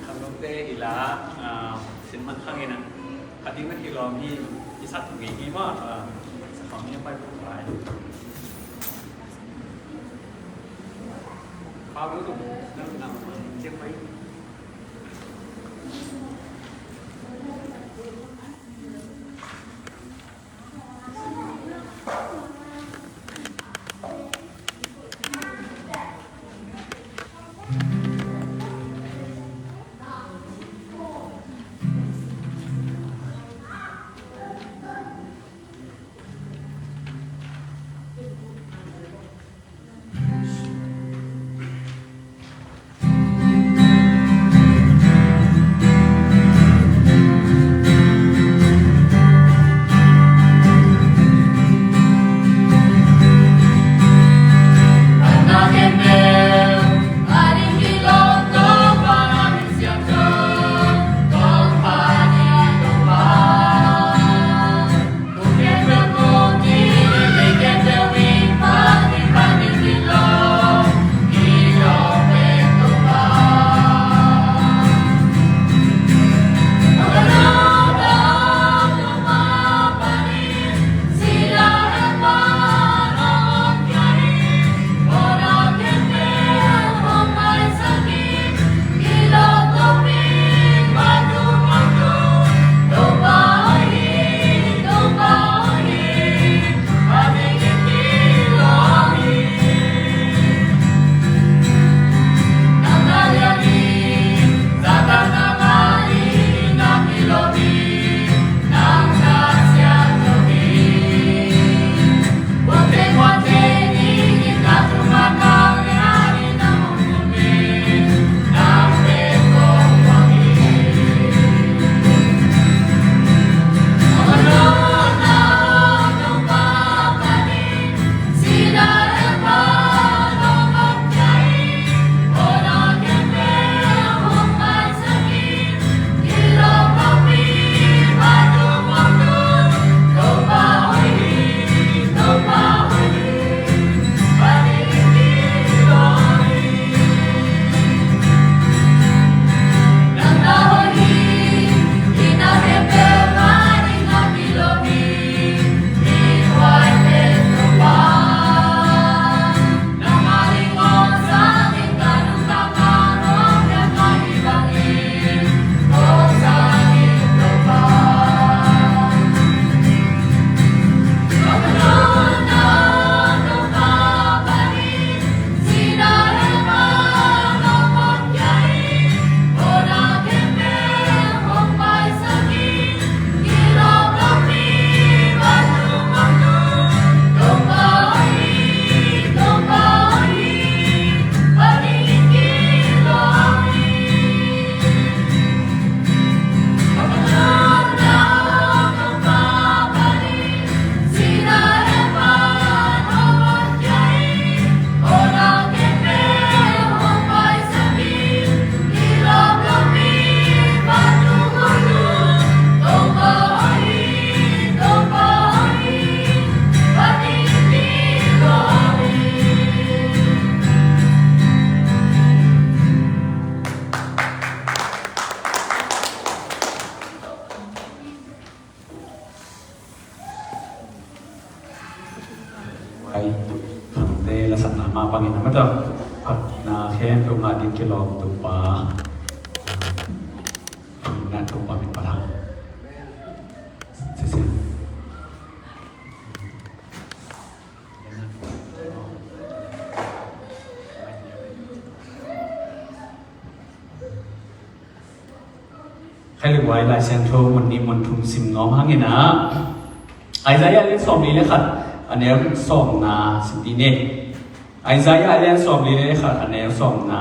Khangnote i la, Lawm hi, i sat thei ngei hi maw, a, sa khawm hi a pai puk lai. Khau lu tum, nang nang, ciek pai. Ai, Khangte lasakna mah bangin a mata, phatna khempeuh ngah ding kilawm Topa. Phatna Topa min pathang. Sisi. Khai le guai Lai Siangtho mun nih mun thum sim nuam hangin ah, Isaiah lian sawmli le khat, a neu sawmna sim dih ni. Isaiah lian sawmli le khat, a neu sawmna.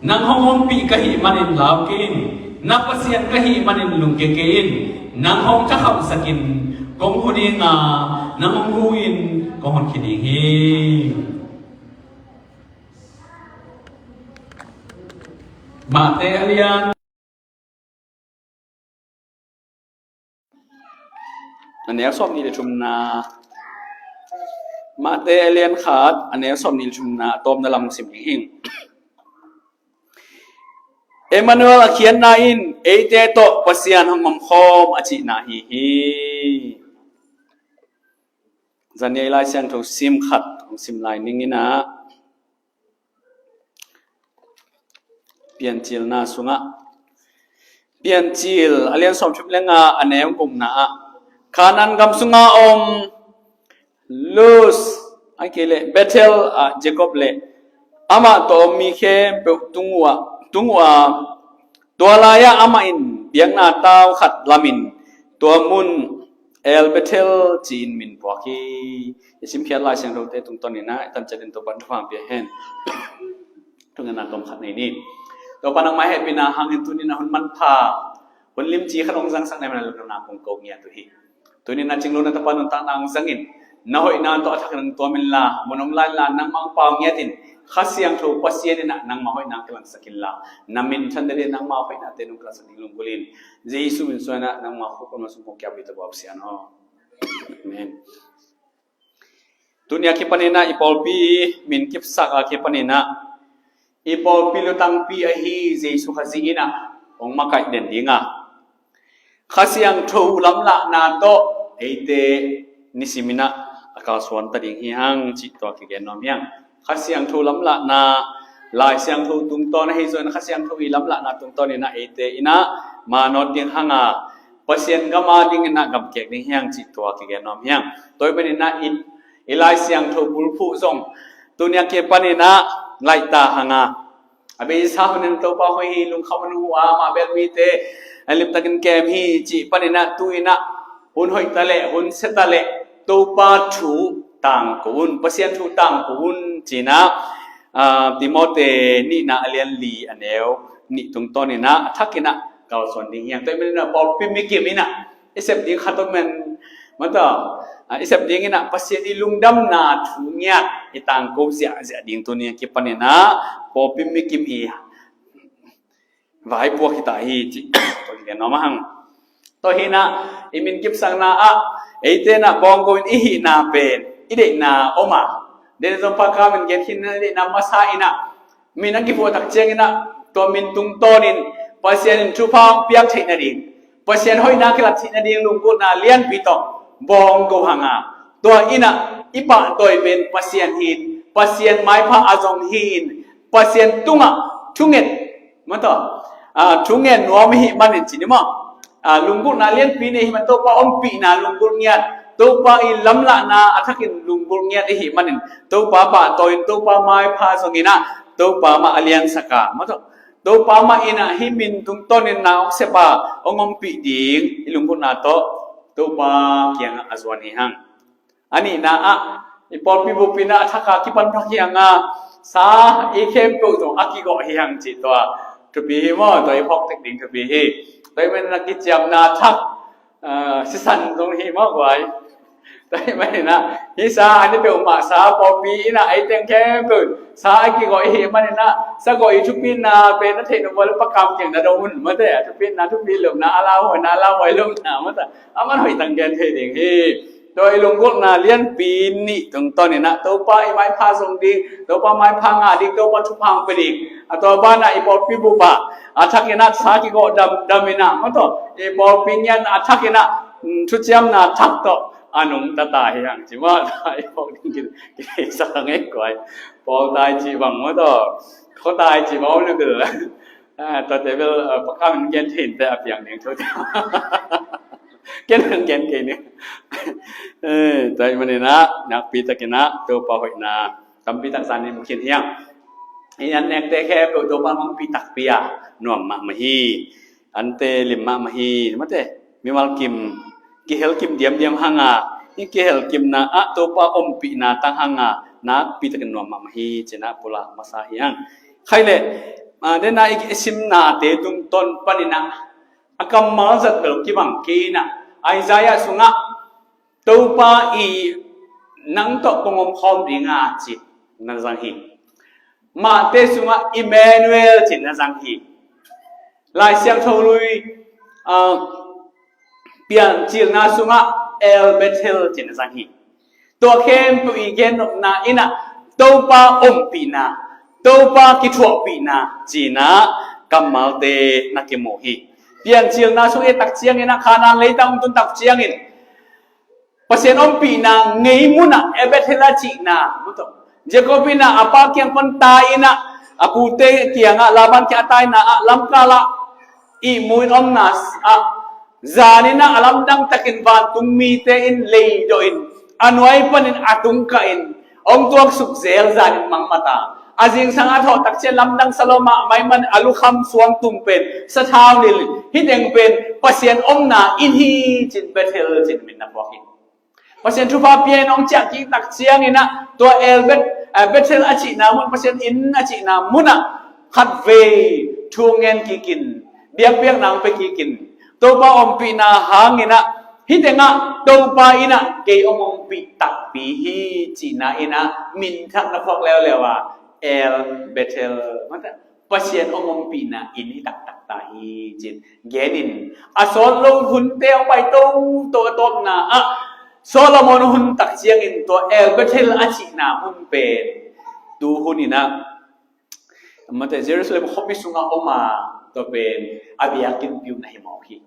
Nang hong ompih ka hih manin lau kei in, na Pasian ka hih manin lungkia kei in, nang hong thakhamsak in, kong hu ding a, nang hong hu in, kong honkhia ding hi. Matthai a lian, a neu sawmnih le thumna. Matthai a lian khat, a neu sawmnih le thumna, a tawpna lam sim ding hi. Emmanuel a khiatna in eite tawh Pasian hong omkhawm a cihna ahi hi. Zan ni-a i Lai Siangtho sim khat hong sim lai ning in ah, Piancilna sungah, Piancil a lian sawmthum le nga a neu gukna ah, Kanaan gam sunga om Luz, a kei leh Bethel ah Jacob le amah tawh om mi khempeuh tung uh a, tung uh a, tua lai-ah amah in biakna tau khat lamin tua mun El Bethel ci-in min puak hi. I simkhiat Lai Siangthote tungtawnin ah i tancet in Topa'n thupha pia hen. Thungetna tawm khat nei ni. Topa, nangmah hehpihna hangin tuni-in ah hun manpha, hun limci khat hong zangsak na hih manin ah lungdamna kong ko ngiat uh hi. Tuni-in ah Cing Lo na tapa nuntakna hong zangin, na hoihna tawh a thakin hong tuam inla, mun om lai-in la nangmah hong pau ngiat in, Kha Siangtho Pasian in ah nangmah hoihna kilangsak inla, na minthan nadingin nangmah hoihnate nong kilangsak ding lunggulh in, Jesu min suang in ah nangmah khut kuan sung kong kiap uh hi, Topa Pasian aw. Amen. Tuni a kipanin ah i pawlpi min kipsak a kipanin ah i pawlpi lutangpi ahi Jesu Khazih in ah hong makaih den ding a, Kha Siangtho lamlahna tawh eite nisimin ah a kalsuan ta ding hi hang cih tua kigen nuam hi hang. Kha Siangtho lamlahna, Lai Siangtho tungtawn ahi zongin Kha Siangtho i lamlahna tungtawnin ah eite in ah manawt ding hang a, Pasian gam a dingin ah gamkek ding hi hang cih tua kigen nuam hi hang. Tua ahih manin ah i, i Lai Siangtho bulphuh zong tuni a kipanin ah laih ta hang a, a beisa hun in Topa hoih hi, lungkham hun uh a, amah bel mite a limtakin kem hi cih panin ah tu-in ah hun hoih ta leh, hun sia ta leh Topa thu tangko un, Pasian thu tangko un ci-in ah, ah, Timote nihna a lian li a neu nih tungtawnin ah a thakin ah kalsuan ding hi hang. Tua ahih manin ah pawlpi mikim in ah i sep ding khat om men, mataw, ah, i sep dingin ah Pasian i lungdamna thu ngiat i tangko ziahziah ding tuni a kipanin ah pawlpi mikim i vaipuak hi ta hi cih tua kigen nuam hang. Tua hi-in ah i min kipsakna ah eite in ah bawngko in i hihna pen i deihna om a, den zong pha kha min gen khin, i deihna masa in ah min a kiphuah tak ciangin ah tua min tungtawnin Pasian in thupha hong piak theih nading, Pasian hoihna kilat theih nading lunggulhna lianpi tawh bawngko hang a, tua in ah i pahtawi pen Pasian hi-in, Pasian maipha a zong hi-in, Pasian tungah thunget, mataw, ah, thungen nuam i hih manin ci ni maw? Ah, lunggulhna lianpi nei i hih man, Topa ompihna lunggulh ngiat, Topa i lamlahna a thakin lunggulh ngiat i hih manin Topa pahtawi-in, Topa maipha zongin ah Topa mah a liansak a, mataw, Topa mah in ah hih min tungtawnin na hong sep a hong ompih ding i lunggulhna tawh Topa kiangah a zuan hi hang. A nihna ah i pawlpi bup in ah a thak a kipan thak hi hang a, sa i khempeuh zong a kigawh hi hang cih tua thupi hi maw? Tua i phawk tek ding thupi hi. Tua ahih manin ah kiciamna thak, ah, sisan zong hi maw guai? Tua ahih manin ah hih sa a ni peuhmah sa pawlpi in ah ei teng khempeuh sa a kigawh i hih manin ah sa gawh i thupina pen na theih nop uh leh Pa Kam kiang na dong un, mate, a thupina thupi lopna, a lauhuaina a lauhuai lopna, mate, a man hoih tak gen thei ding hi. Tua i lunggulhna lianpi nih tungtawnin ah Topa i maipha zong ding, Topa maipha ngah ding, Topa thupha hong pia ding. A tua banah i pawlpi bup ah a thakin ah sa kigawh damdam in ah, mataw, i pawlpi ngiatna a thakin ah, mm, thuciamna thak tawh a nungta ta hi hang ci maw? Tua i phawk ding ki, ki, kisak hang e guai. Pawl tai cih bang, mataw, khua tai cih bang om leh bil. Ah, tuate bel, ah, Pa Kam in gen thei inteh a piang ding thu. Ken hong gen kei ning. Eh, tua ahih manin ah nakpi takin ah Topa hoihna tampi tak zan ni mu khin hi hang. Hih an nekte khempeuh Topa hong ompih takpi a nuam mahmah hi. Ante lim mahmah hi, mate, mimal kim, kihel kim diamdiam hang a, hih kihel kimna ah Topa ompihna tang hang a nakpi takin nuam mahmah hi ci-in ah pulak masa hi hang. Khaile, ah, den a i simnate tungtawn panin ah a kammal zat bel kibang kei in ah, Isaiah sungah Topa i nang tawh kong omkhawm ding a ci na zang hi. Mate sungah Emmanuel ci na zang hi. Lai Siangtho Lui, ah, Piancilna sungah El Bethel ci na zang hi. Tua khempeuh i gennopna in ah Topa ompihna, Topa kithuahpihna ci-in ah kammalte na kimu hi. Piancilna sung i et tak ciangin ah Kanaan leitang hong tun tak ciangin Pasian ompihna ngei munah, eh, Bethel a cihna, Jacob in ah a pa kiang pan tai in ah, a pute kiangah, Laban kiang a taina ah lamkal ah ihmu in omna ah, zan in ah a lamdang takin vantung mite in leidawh in, a nuai panin a tung kah in hong tuaksuk zel, zan in mangmata. A zingsang a thawh tak ciang lamdang sa lo mahmah ahih manin a lukham suangtum pen sathau nilh in, hih teng pen Pasian omna inn hi ci-in Bethel ci-in min na phuak hi. Pasian thupha pia in hong ciah kik tak ciangin ah tua El Beth-, eh, Bethel a cihna mun, Pasian inn a cihna munah khatvei thu ngen kik in, biakpiakna hong pia kik in, Topa ompihna hangin ah, hih tengah Topa in ah kei hong ompih takpi hi cihna in ah minthang na phuak leuleu a, El Bethel, Pasian hong ompihna inn hi taktak ta hi ci-in gen in, a sawt lo hunte hong pai toto a tawpna ah Solomon hun tak ciangin tua El Bethel a cihna mun pen tu hun in ah, mate, Jerusalem khuapi sungah om a, tua pen a biakinnpi uh na hi mawk hi.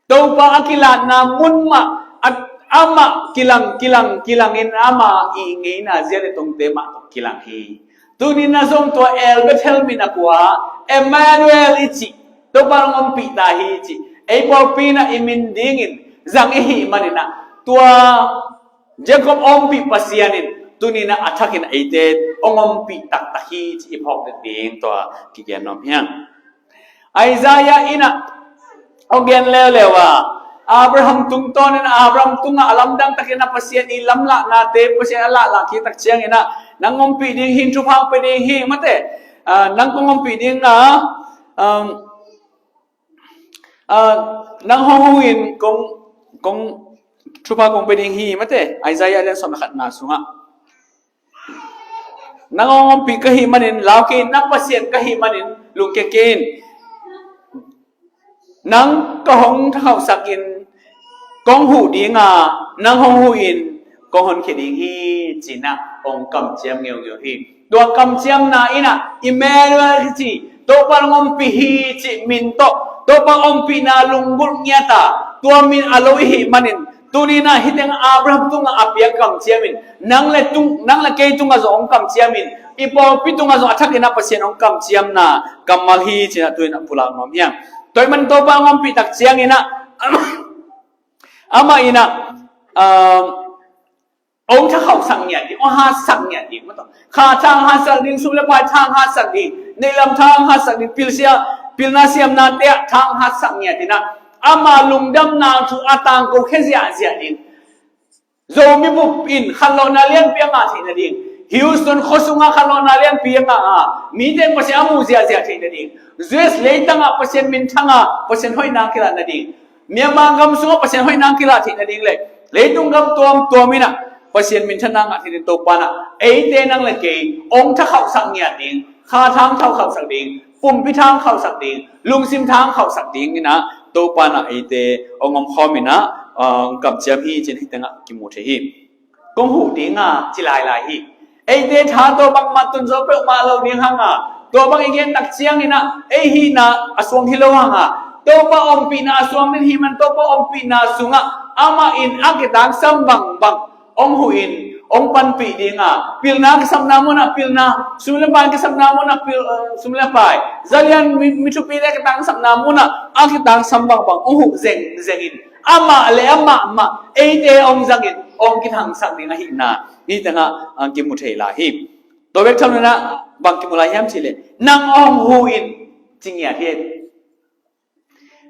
Topa a kilatna mun mah, a, amah kilang, kilang, kilang in ama i ngeina zia le tongte mah tawh kilang hi. Tuni in ah zong tua El Bethel min a pua, Emmanuel i cih, Topa hong ompih ta hi i cih, ei pawlpi in ah i min dingin zang i hih manin ah, tua Jacob ompih Pasian in tuni in ah a thakin eite hong ompih taktak hi cih i phawk ding tua kigen nuam hi hang. Isaiah in ah hong gen leuleu a, Abraham tungtawn in, Abraham tungah a lamdang takin ah Pasian i lamlahnate, Pasian a lahlah kik tak ciangin ah, nang ompih ding hi, thupha hong pia ding hi, mate, ah, nang kong ompih ding a, um, ah, nang hong hu in kong, kong thupha kong pia ding hi, mate, Isaiah a lian sawm le khatna sungah. Nang hong ompih ka hih manin lau kei in, nang Pasian ka hih manin lungkia kei in. Nang ka hong thakhauhsak in kong huh ding a, nang hong huh in kong honkhia ding hi, ci-in ah hong kamciam ngeungeu hi. Tua kamciamna in ah Emmanuel kici, Topa hong ompih hi cih min tawh, Topa ompihna lunggulh ngiat a, tua min a lo i hih manin, tuni in ah hih teng Abraham tungah a piak kamciam in, nang le tung, nang le kei tungah zong hong kamciam in, i pawlpi tungah zong a thakin ah Pasian hong kamciamna kammal hi ci-in ah tu-in ah pulak nuam hi hang. Tua ahih manin Topa hong ompih tak ciangin ah, amah in ah, um, hong thakhauhsak ngiat ding, hong hatsak ngiat ding, kha tha hong hatsak ding, sum le pai tha hong hatsak ding, neihlam tha hong hatsak ding, pilsia, pilna siamnate ah tha hong hatsak ngiat in ah, ama lungdamna thu a tangkokhia ziahziah ding. Zomi bup in khanlawhna lianpi a ngah theih nading, Houston khua sungah khanlawhna lianpi a ngah a, mite in Pasian a muh ziahziah theih nading, U S leitangah Pasian minthang a, Pasian hoihna kilah nading, Myanmar gam sungah Pasian hoihna kilah theih nading le leitung gam tuamtuam in ah Pasian minthanna ngah theih nading Topa in ah eite nang le kei hong thakhauhsak ngiat ding, kha tha hong thakhauhsak ding, pumpi tha hong khauhsak ding, lungsim tha hong khauhsak ding in ah Topa in ah eite hong omkhawm in ah, ah, hong kamciam hi ci-in hih tengah kimu thei hi. Kong huh ding a ci lailai hi. Eite tha tua bangmah tun zo peuhmah lo ding hang a, tua bang i gen tak ciangin ah ei hihna a suang hi lo hang a, Topa ompihna a suang ding hih man, Topa ompihna sungah amah in a kitangsam bangbang hong huh in hong panpih ding a, pilna kisapna munah pilna, sum le pai kisapna munah pil, eh, sum le pai, zalian mi, mi thupite kitangsapna munah a kitangsam bangbang hong huh zengzeng in, amah le amah mah eite hong zangin hong kithangsak ding ahihna hih tengah, ah, kimu thei lai hi. Tua bek tham lo in ah bang kimu lai hiam cih leh, nang hong huh in ci ngiat hi.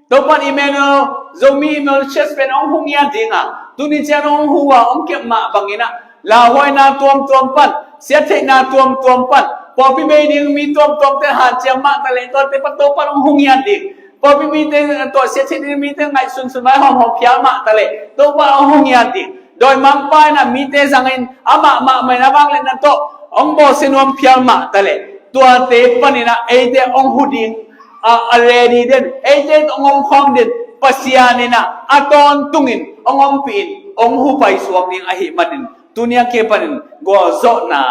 Topa in Emmanuel, Zomi Emmanuel Church pen hong huh ngiat ding a, tuni ciang hong huh a hong kep mah bangin ah lauhuaina tuamtuam pan, siattheihna tuamtuam pan, pawlpi bei ding mi tuamtuamte hanciam mah taleh tuate pan Topa in hong huh ngiat ding. Pawlpi mite tawh siattheih ding mite ngaihsunsun vaihawm hawm phial mah taleh Topa in hong huh ngiat ding. Dawimangpa in ah mite zangin amah mahmah in a vangliatna tawh hong bawlsia nuam phial mah taleh tuate panin ah eite hong huh ding a, a ready den, eite hong omkhawm den Pasian in ah a tawntungin hong ompih in hong huh paisuak ding ahih manin, tuni a kipanin gualzawhna,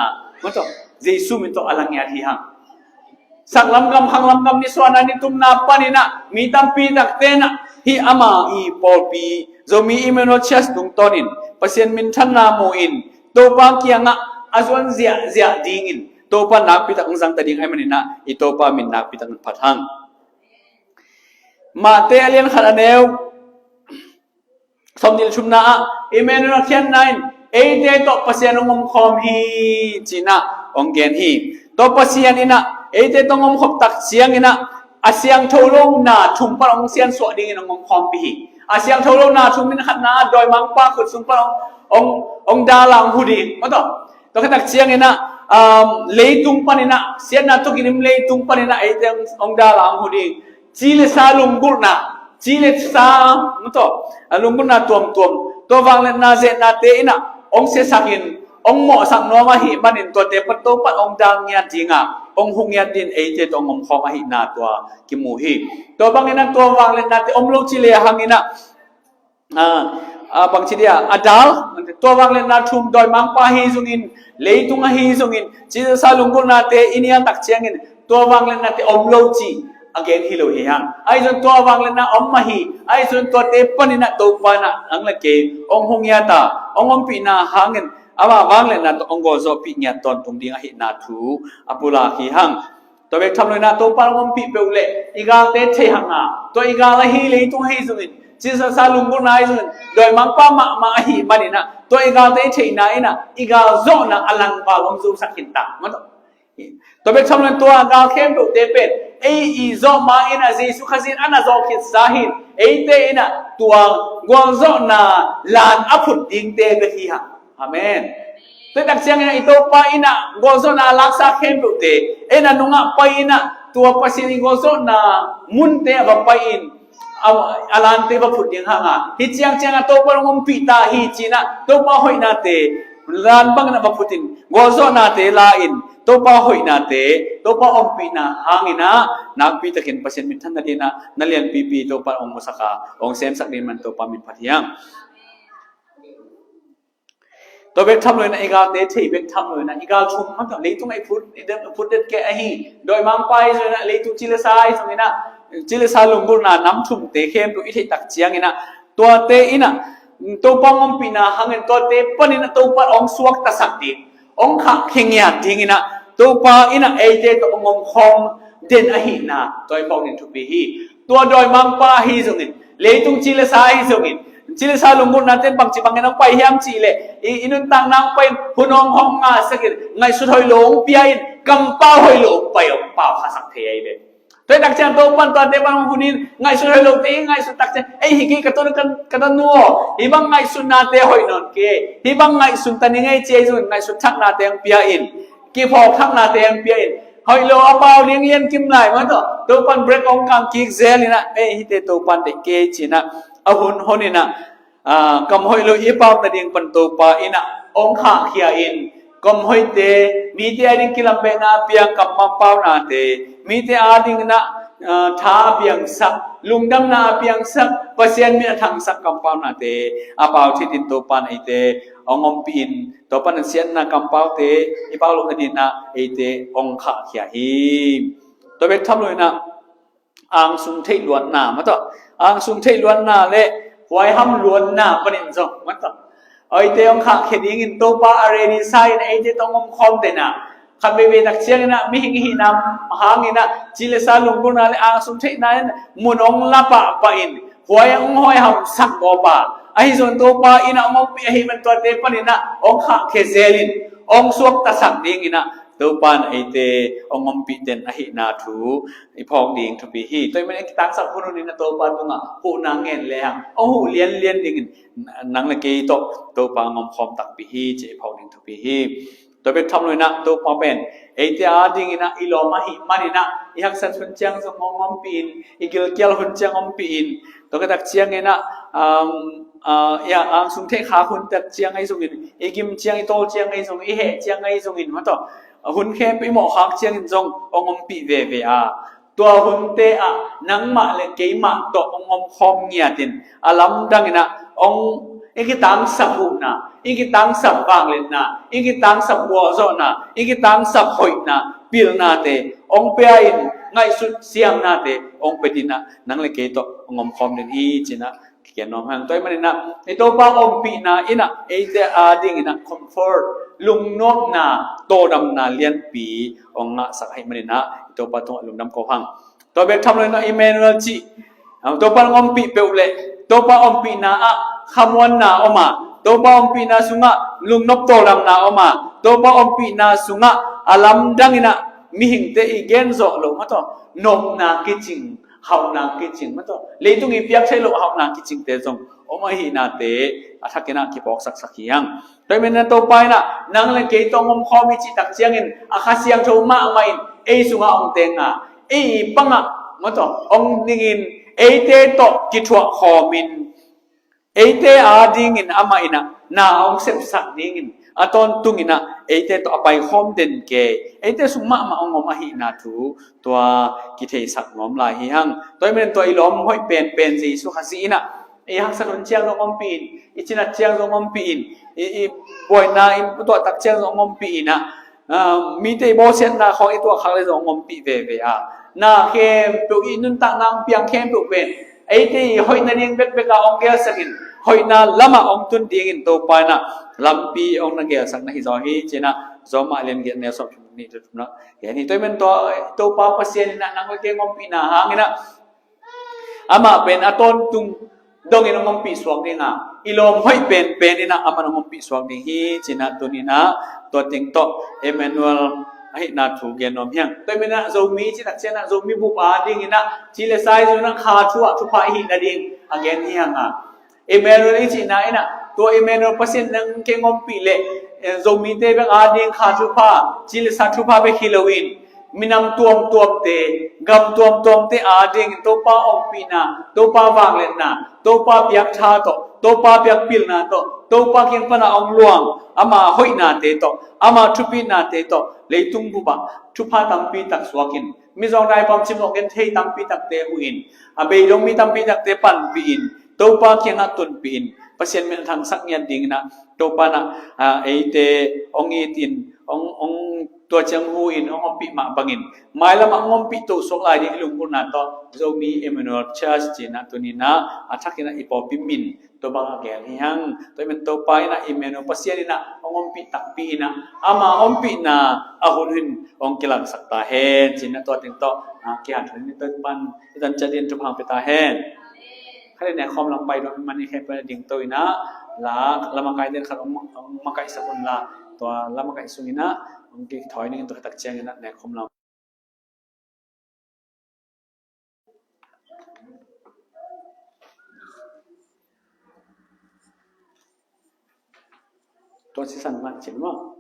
mah tawh, Jesu min tawh a la ngiat hi hang. saklam gam khanglam gam nisuahna nitumna panin ah mi tampi takte in ah hih ama i pawlpi Zomi Emmanuel Church tungtawnin Pasian minthanna mu-in Topa kiangah a zuan ziahziah dingin Topa nakpi tak hong zangta ding ahih manin ah i Topa min nakpi tak hong phat hang. Mate a lian khat a neu sawmnih le thumna ah Emmanuel a khiatna in eite tawh Pasian hong omkhawm hi ci-in ah hong gen hi. Tua Pasian in ah eite tawh hong omkhawm tak ciangin ah a siangtho lo na thum pan hong siansuah dingin hong omkhawmpih hi. A siangtho lo na thum in khatna ah dawimangpa khut sung pan hong, hong, hong dala hong hu ding. Maw taw. Tua khit tak ciangin ah, um, leitung panin ah, siatna tukidim leitung panin ah eite hong, hong dala hong hu ding. Ci le sa lunggulhna, ci le sa, maw taw, a lunggulhna tuamtuam, tua vangliatna zehnate in ah hong siasakin hong mawhsak nuam ahih manin tuate pan Topa in hong dal ngiat ding a, hong hu ngiat dingin eite tawh hong omkhawm ahihna tua kimu hi. Tua bangin ah tua vangliatnate om lo ci le hangin ah, a, a, bangci dia, a dal, tua vangliatna thum dawimangpa ahi zongin, leitung ahi zongin, ci le sa lunggulhnate i nial tak ciangin tua vangliatnate om lo ci a gen hi lo hi hang. Ahi zong tua vangliatna om mah hi, ahi zong tuate panin ah Topa in ah nang le kei hong hu ngiat a, hong ompihna hangin ama vangliatna tawh hong gualzawhpih ngiat tawntung ding ahihna thu a pulak hi hang. Tua bek tham lo in ah Topa hong ompih peuh leh i galte thei hang a, tua i gal ahi leitung ahi zongin, ci le sa lunggulhna ahi zongin, dawimangpa mahmah ahih manin ah tua i galte i theihna in ah i galzawhna a langval hong zosak khin ta. Maw taw. Tua bek tham lo in tua gal khempeuhte pen ei i zawh ma in ah Jesu Khazih in a na zawh khitsa hi. Eite in ah tua gualzawhna lan a phut dingte bek hi hang. Amen. Tua tak ciangin ah i Topa in ah gualzawhna a laksa khempeuhte, ei in ah nungah pai in ah tua Pasian i gualzawhna munte ah va pai in a, a lante va phut ding hang a, hih ciangciang ah Topa hong ompih ta hi ci-in ah Topa hoihnate, lan bangin ah va phut in, gualzawhnate la in, Topa hoihnate, Topa ompihna hangin ah nakpi takin Pasian minthanna dingin ah na lianpipi Topa hong musak a, hong semsak dingin man Topa min phat hi hang. Tua bek tham lo in ah i galte thei bek tham lo in ah i gal thum, maw taw, leitung ah i phut, i phut det kei ahi, dawimangpa ahi zongin ah, leitung ci le sa ahi zongin ah, ci le sa lunggulhna nam thumte khempeuh i theih tak ciangin ah tuate in ah Topa hong ompihna hangin tuate panin ah Topa hong suaktasak ding, hong khahkhia ngiat dingin ah Topa in ah eite tawh hong omkhawm den ahihna tua i phawk ding thupi hi. Tua dawimangpa ahi zongin, leitung ci le sa ahi zongin, ci le sa lunggulhnate in bangci bangin hong pai hiam cih leh i, i nuntakna hong pai in, hun hong hong ngahsak in, ngaihsut hoih lo hong pia in, kampau hoih lo hong pai, hong pau khasak thei ahi ve. Tua hi tak ciang Topa in tuate pan hong hun in, ngaihsut hoih lote i ngaihsut tak ciang, ei, hi kei ka tanu, ka, ka tanu aw, hih bang ngaihsutnate hoih nawn kei, hih bang ngaihsun ta ning ei ci ahi zongin ngaihsut thaknate hong pia in, kiphawk thaknate hong pia in, hoih lo a pau ding lian kim lai, maw taw, Topa in break hong kang kik zel in ah, ei, hihte Topa in deih kei ci-in ah a hun hon in ah, a, kam hoih lo i pau nading pan Topa in ah hong khahkhia in, kam hoihte, mite a ding kilambehna a piang kam paunate, mite a ding in ah, a, tha a piangsak, lungdamna a piangsak, Pasian min a thangsak kampaunate a pau thit in Topa in eite hong ompih in, Topa in a siatna kampaute i pau loh nading in ah eite hong khahkhia hi. Tua bek tham lo in ah angsung theih luatna, maw taw, angsung theih luatna le huaiham luatna panin zong, maw taw, eite hong khahkhia dingin Topa a ready sa in eite tawh hong omkhawm den a, khat veivei tak ciangin ah mihing i hihna hangin ah ci le sa lunggulhna le angsung theihna in mun hong la pahpah in, huai hong huaihamsak gawp a, ahi zong Topa in ah hong ompih ahih man tuate panin ah hong khahkhia zel in, hong suaktasak dingin ah Topa in eite hong ompih den ahihna thu i phawk ding thupi hi. Tua ahih manin a kitangsak hunhun in ah Topa tungah huhna ngen le hang, hong huh lianlian dingin nang le kei tawh Topa hong omkhawm takpi hi ci i phawk ding thupi hi. Tua bek tham lo in ah Topa pen eite a dingin ah i lawm ahih manin ah i haksat hun ciang zong hong ompih in, i gilkial hun ciang ompih in, tua khit tak ciangin ah, um, uh, ya, angsung theih khak hun tak ciang ahi zongin, i gim ciang, i tawl ciang ahi zongin, i heh ciang ahi zongin, maw taw, hun khempeuh i mawh khak ciangin zong hong ompih veve a, tua hunte ah nangmah le keimah tawh hong omkhawm ngiat in, a lamdang in ah hong, i kitangsak huhna, i kitangsak vangliatna, i kitangsak gualzawhna, i kitangsak hoihna, pilnate hong pia in, ngaihsut siamnate hong pia dingin ah nang le kei tawh hong omkhawm ding hi ci-in ah kigen nuam hang. Tua ahih manin ah i Topa ompihna in ah eite adingin ah comfort, lungnopna, tawldamna lianpi hong ngahsak ahih manin ah i Topa tungah lungdam ko hang. Tua bek tham lo in ah Emmanuel cih, ah, Topa hong ompih peuh leh Topa ompihna ah khamuanna om a, Topa ompihna sungah lungnop tawldamna om a, Topa ompihna sungah a lamdang in ah mihingte i gen zawh loh mah tawh nopna kicing, hauhna kicing mah tawh, leitung i piak theih loh hauhna kicingte zong om ahihnate a thakin ah kiphawksaksak hi hang. Tua ahih manin ah Topa in ah nang le kei tawh hong omkhawm i cih tak ciangin a Kha Siangtho mahmah in ei sungah hong teng a, ei i pangah mah tawh hong dingin eite tawh kithuah khawmin, eite adingin amah in ah na hong sepsak dingin a tawntungin ah eite tawh a paikhawm den kei, eite sung mahmah hong om ahihna thu tua kitheisak nuam lai hi hang. Tua ahih manin tua i lawm hoih penpen Jesu Khazih in ah i haksat hun ciang zong ompih in, i cinat ciang zong ompih in, i, i buaina i tuahtak ciang zong ompih in ah, ah, mite i bawlsiatna khawng i tuahkhak le zong ompih veve a, na khempeuh, i nuntakna hong piang khempeuh pen eite i hoihna ding bekbek a hong gelsak in, hoihna lamah hong tun dingin Topa in ah lampi hong na gelsak na hi zaw hi ci-in ah Rom a lian giat neu sawm nih le thumna gen hi. Tua ahih manin tua Topa Pasian in ah nang le kei hong ompihna hangin ah amah pen a tawntung dongin hong ompih suak ding a, i lawm hoih penpen in ah amah hong ompih suak ding hi ci-in ah tuni-in ah tua teng tawh Emmanuel ahihna thu gen nuam hi hang. Tua ahih manin ah Zomi i cih tak ciangin ah Zomi bup adingin ah ci le sa i zui-in ah Kha thu ah thupha i hih nading a gen hi hang a, Emmanuel i cihna in ah tua Emmanuel Pasian nang kei hong ompih leh, eh, Zomite bek ading Kha thupha, ci le sa thupha bek hi loin minam tuamtuamte, gam tuamtuamte adingin Topa ompihna, Topa vangliatna, Topa piaktha tawh, Topa piakpilna tawh, Topa kiang pan a hong luang ama hoihnate tawh, ama thupihnate tawh leitung bupah thupha tampi tak suakin, mizawngte pamcim lo genthei tampi takte huhin, a beidong mi tampi takte panpihin, Topa kiangah tunpihin, Pasian min a thangsak ngiat dingin ah Topa in ah, ah, eite hong itin, hong, hong tua ciang hu-in hong ompih mah bangin mailamah hong ompih to suak lai ding i lunggulhna tawh Zomi Emmanuel Church ci-in ah tuni-in ah a thakin ah i pawlpi min tua bang a gel hi hang. Tua ahih manin Topa in ah Emmanuel Pasian in ah hong ompih takpi in ah ama ompihna a hun hun hong kilangsak ta hen ci-in ah tua teng tawh, ah, kihanthawn in Topa in i tan ciat dingin thupha hong pia ta hen. Khat le nek khawm lam pai dong man i khempeuh in ah ding to in ah la, lamakaite khat hong, hong makaihsak un la, tua lamakaih sungin ah hong kithawi ning in tua tak ciangin ah nek khawm lam. Tua sisan man cin maw?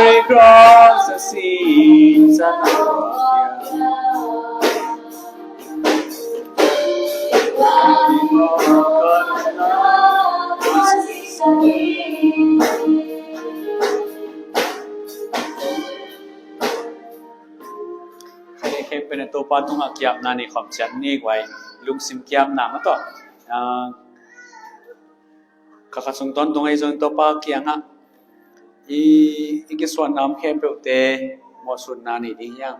Calvary cross, the sins of the world. Topa tungah kiamna nei khawm ciat ni guai, lungsim kiamna mah tawh. Ah, kha kha sung tawntung ahi zong Topa kiangah i, i kisuanna om khempeuhte mawhsutna nei ding hiam?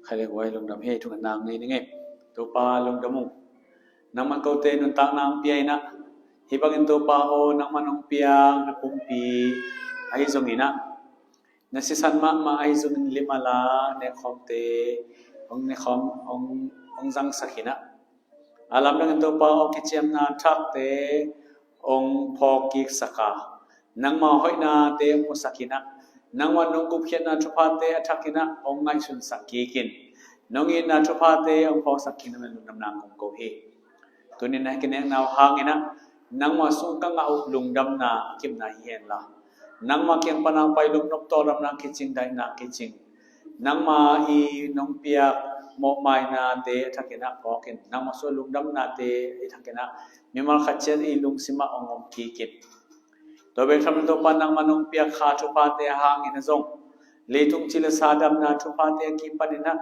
Khaile guai lungdam hi, thungetna nei ning ei. Topa lungdam ung. Nangman kote nuntakna hong pia in ah, hih bangin Topa aw, nangman hong piak na pumpi ahi zongin ah, na sisan mahmah ahi zongin lim a la nekhawmte hong nekhawm, hong, hong zangsak in ah, a lamdangin Topa aw, kiciamna thakte hong phawk kiksak a, nangma hoihnate hong musak in ah, nangma nong gupkhiatna thuphate a thak in ah hong ngaihsunsak kik in, nong itna thuphate hong phawksak kik in, nangman lungdamna kong ko hi. Tuni-in na kinekna uh hangin ah, nangma sung ka ngah uh lungdamna a kimna hi hen la, nangma kiang pan a pai lupnop tawldamna kicing, daihna kicing, nangma i nong piak mawhmainate a thakin ah phawk in, nangma sung lungdamnate a thakin ah mimal khat ciat i lungsim ah hong om kik in. Tua bek tham lo Topa, nangma nong piak kha thuphate hangin ah zong, leitung ci le sa damna thuphate a kipanin ah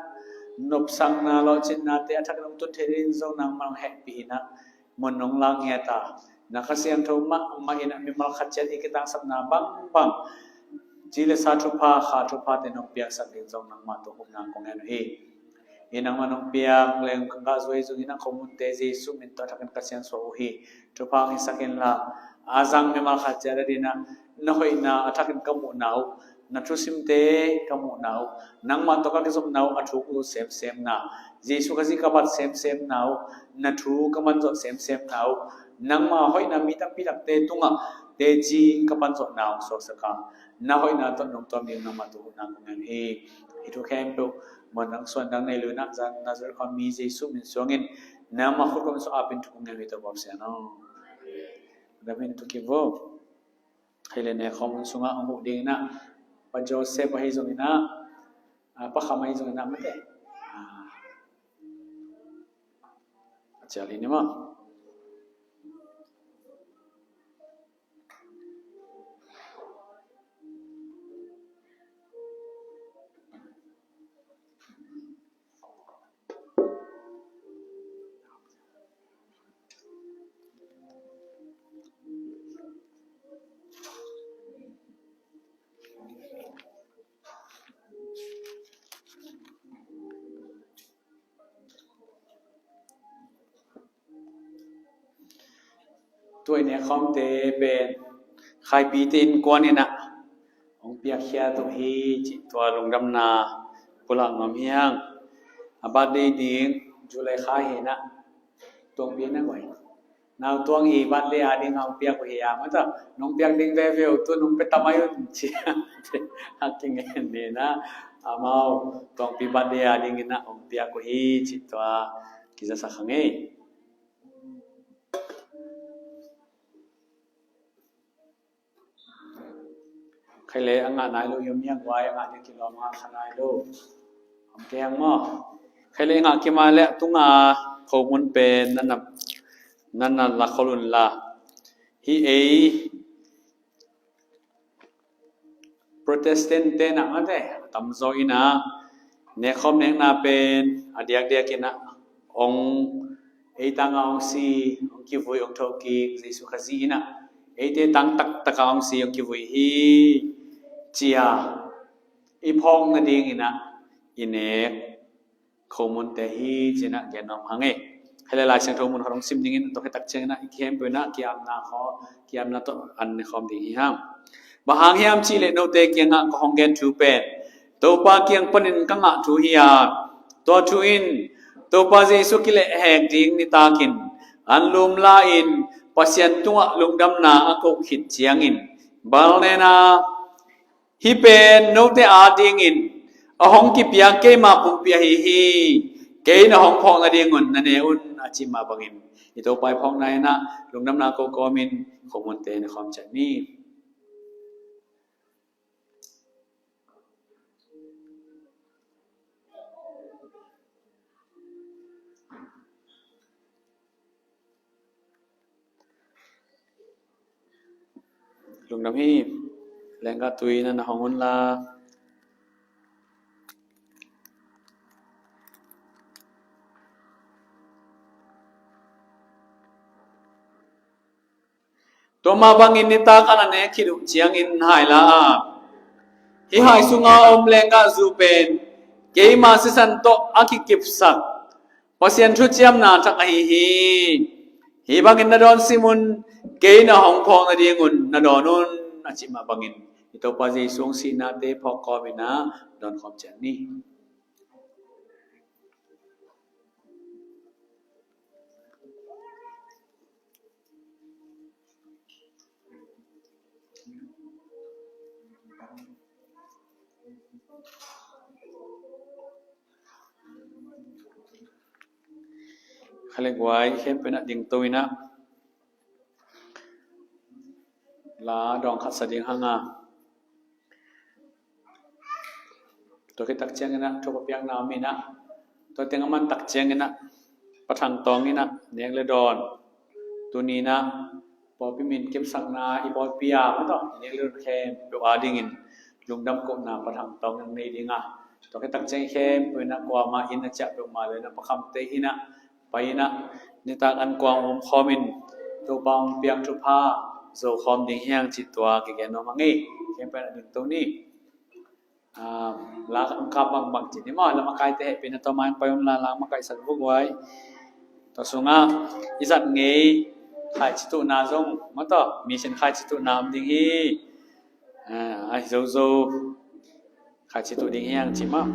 nopsakna lawhcinate a thakin hong tun theih dingin zong nangma nong hehpih in ah, mun nong langhiat a, na Kha Siangtho mahmah in ah mimal khat ciat i kitangsapna bangbang, ci le sa thupha, kha thuphate nong piaksak ding zong nangma tungah hopna kong ngen uh hi. Hi, nangma nong piak leng nang ka zuai zong in ah, khomunte Jesu min tawh a thakin ka siansuah uh hi. Thupha hong hisak in la, a zang mimal khat ciat a ding ah, na hoihna a thakin ka muhna uh, na thusimte ka muhna uh, nangmah tawh ka kizopna uh a thuk lut semsemna, Jesu Khazih ka bat semsemna uh, na thu ka manzawh semsemna uh, nangma hoihna mi tampi takte tungah teci ka panzawhna hong suaksak a, na hoihna tawh nong tuam ding nangma tungah hopna kong ngen hi. Hih thu khempeuh muan dang suan dang nei lo in ah, Nazareth khuami Jesu min suangin nangma khut kong suah a pen thu kong ngen hi, Topa Pasian aw. Dam in, thu kim vo. Hei le, nekhawm hun sungah hong huh ding in ah, Pa Joseph ahi zong in ah, ah, Pa Kham ahi zong in ah, mate. Ah. A cial hi ni maw. Tua i nekhawmte pen Khaipite innkuan in ah hong piakkhiat uh hi, cih tua lungdamna pulak nuam hi hang. A birthday ding July kha hi in ah, Tuangpi na guai, nau tuang i birthday a ding hong piak uh hi a, mata nong piak ding veve uh, tu nong pia ta mai un, ci a kingen ni in ah, amau Tuangpi birthday a ding in ah hong piak uh hi, cih tua kizasak hang ei. Khaile a ngah nai lo, yom hiang guai, a ngah ding kilawm a, ngah kha nai lo. Om kei hang maw. Khaile a ngah kim a leh tunga khomun pen na na, na na la khol un la. Hih ei Protestant te in ah, mate, a tamzaw in ah nekhawm nekna pen a diakdiak in ah hong, ei tangah hong si, hong kivui, hong thokik Jesu Khazih in ah eite tang taktak ah hong si, hong kivui hi, ci a i phawk nading in ah i nek khomunte hi, ci in ah gen nuam hang ei. Khaile Lai Siangtho mun khat hong sim ding in, tua khit tak ciangin ah i khempeuh in ah kiamna khaw, kiamna tawh an ne khawm ding hi hang. Bang hang hiam cih leh note kiangah ka hong gen thu pen Topa kiang panin ka ngah thu hi a, tua thu in Topa Jesu kilehhek ding nitakin anlum la-in Pasian tungah lungdamna a koh khit ciangin, balnena, hih pen note adingin a hong kipiak keima pumpi ahi hi, kei na hong phawk nadingun na ne un, a cih mah bangin i Topa i phawkna in ah lungdamna ko kawmin khomunte na khawm ciat ni. Lungdam hi. Lenggah tui na na hong un la. Tua mah bangin nitak a na nek khit uh ciangin hai la a, hih hai sunga om lenggah zu pen keima sisan tawh a kikipsak Pasian thuciamna thak ahi hi. Hih bangin na dawn sim un, kei na hong phawk nadingun na dawn un, a cih mah bangin i Topa Jesu hong sihnate phawk kawmin ah dawn khawm ciat ni. Khalek guai khempeuh in ah dingto in ah la dawng khat sa ding hang a, tua khit tak ciangin ah thupha piakna om in ah, tua teng a man tak ciangin ah Pa Thang Tawng in ah nek le dawn, tuni in ah pawlpi min kipsakna i pawlpi a, mah tawh i nek le dawn khempeuh a dingin lungdam kohna Pa Thang Tawng in nei ding a, tua khit tak ciang khempeuh in ah kuamah in a ciah peuhmah le na Pa Khamte in ah pai in ah nitak an kuang om khawmin Topa hong piak thupha zo khawm ding hi hang cih tua kigen nuam a ngei. Khempeuh in ah dingto ni. Ah, la kan kap bangbang cih ni maw, la makaite hehpihna tawh mah in pai un la, la makaihsak vua guai. Tua sungah i zat ngei khaici tuhna zong, mah tawh mission khaici tuhna om ding hi. Ah, a hi zozo khaici tuh ding hi hang cih mah.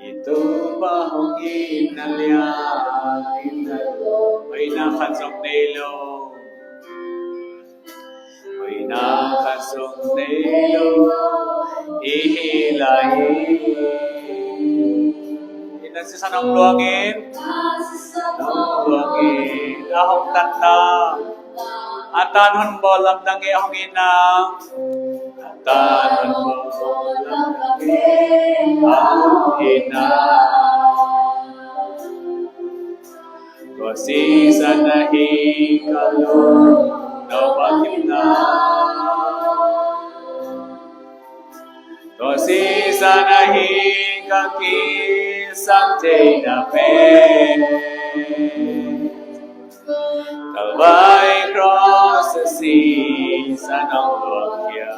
I Topa hong itna lian, itna lian, hoihna khat zong nei lo. Hoihna khat zong nei lo i hi lai hi. Itna sisan hong luangin, hong luangin a hong tatta, a tan honbawl lamdang i a hong itna, a tan honbawl lamdang i a hong itna. Tua sisan ahi ka lungdam a kimna. Tua sisan ahi ka kisap theihna pen, Kalvari cross a sisan hong luangkhia.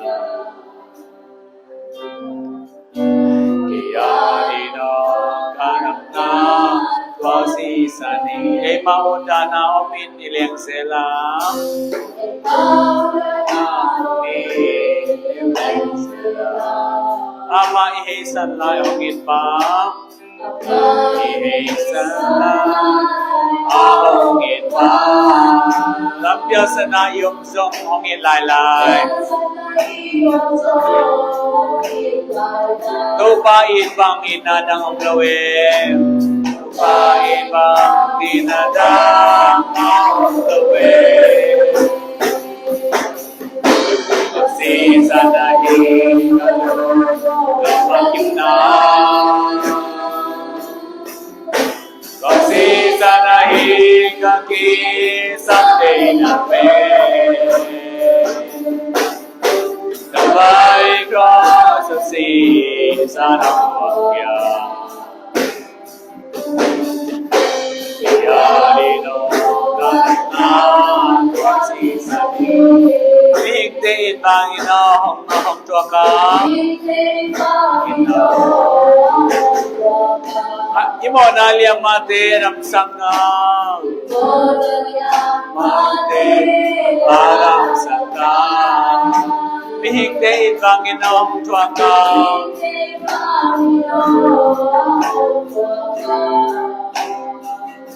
Kei a ding hong ka natna, tua sisan hi. Eima utdanna om in i leng sela, eima utdanna om in i leng sela, amah i heisan lai hong it pa, i heisan lai a hong it pa, lampialsatna i om zong hong it lailai. Topa it bang itna dang om lo e. Topa it bang itna dang om lo e. Tua sisan ahi ka lungdam a kimna. Tua sisan ahi ka kisap theihna pen, Kalvari cross a sisan hong luangkhia. Mihingte it bangin a hong, a hong thuak a. I mawhna liammate a damsak a. Mawhna liammate a damsak a. Mihingte it bangin a hong thuak a.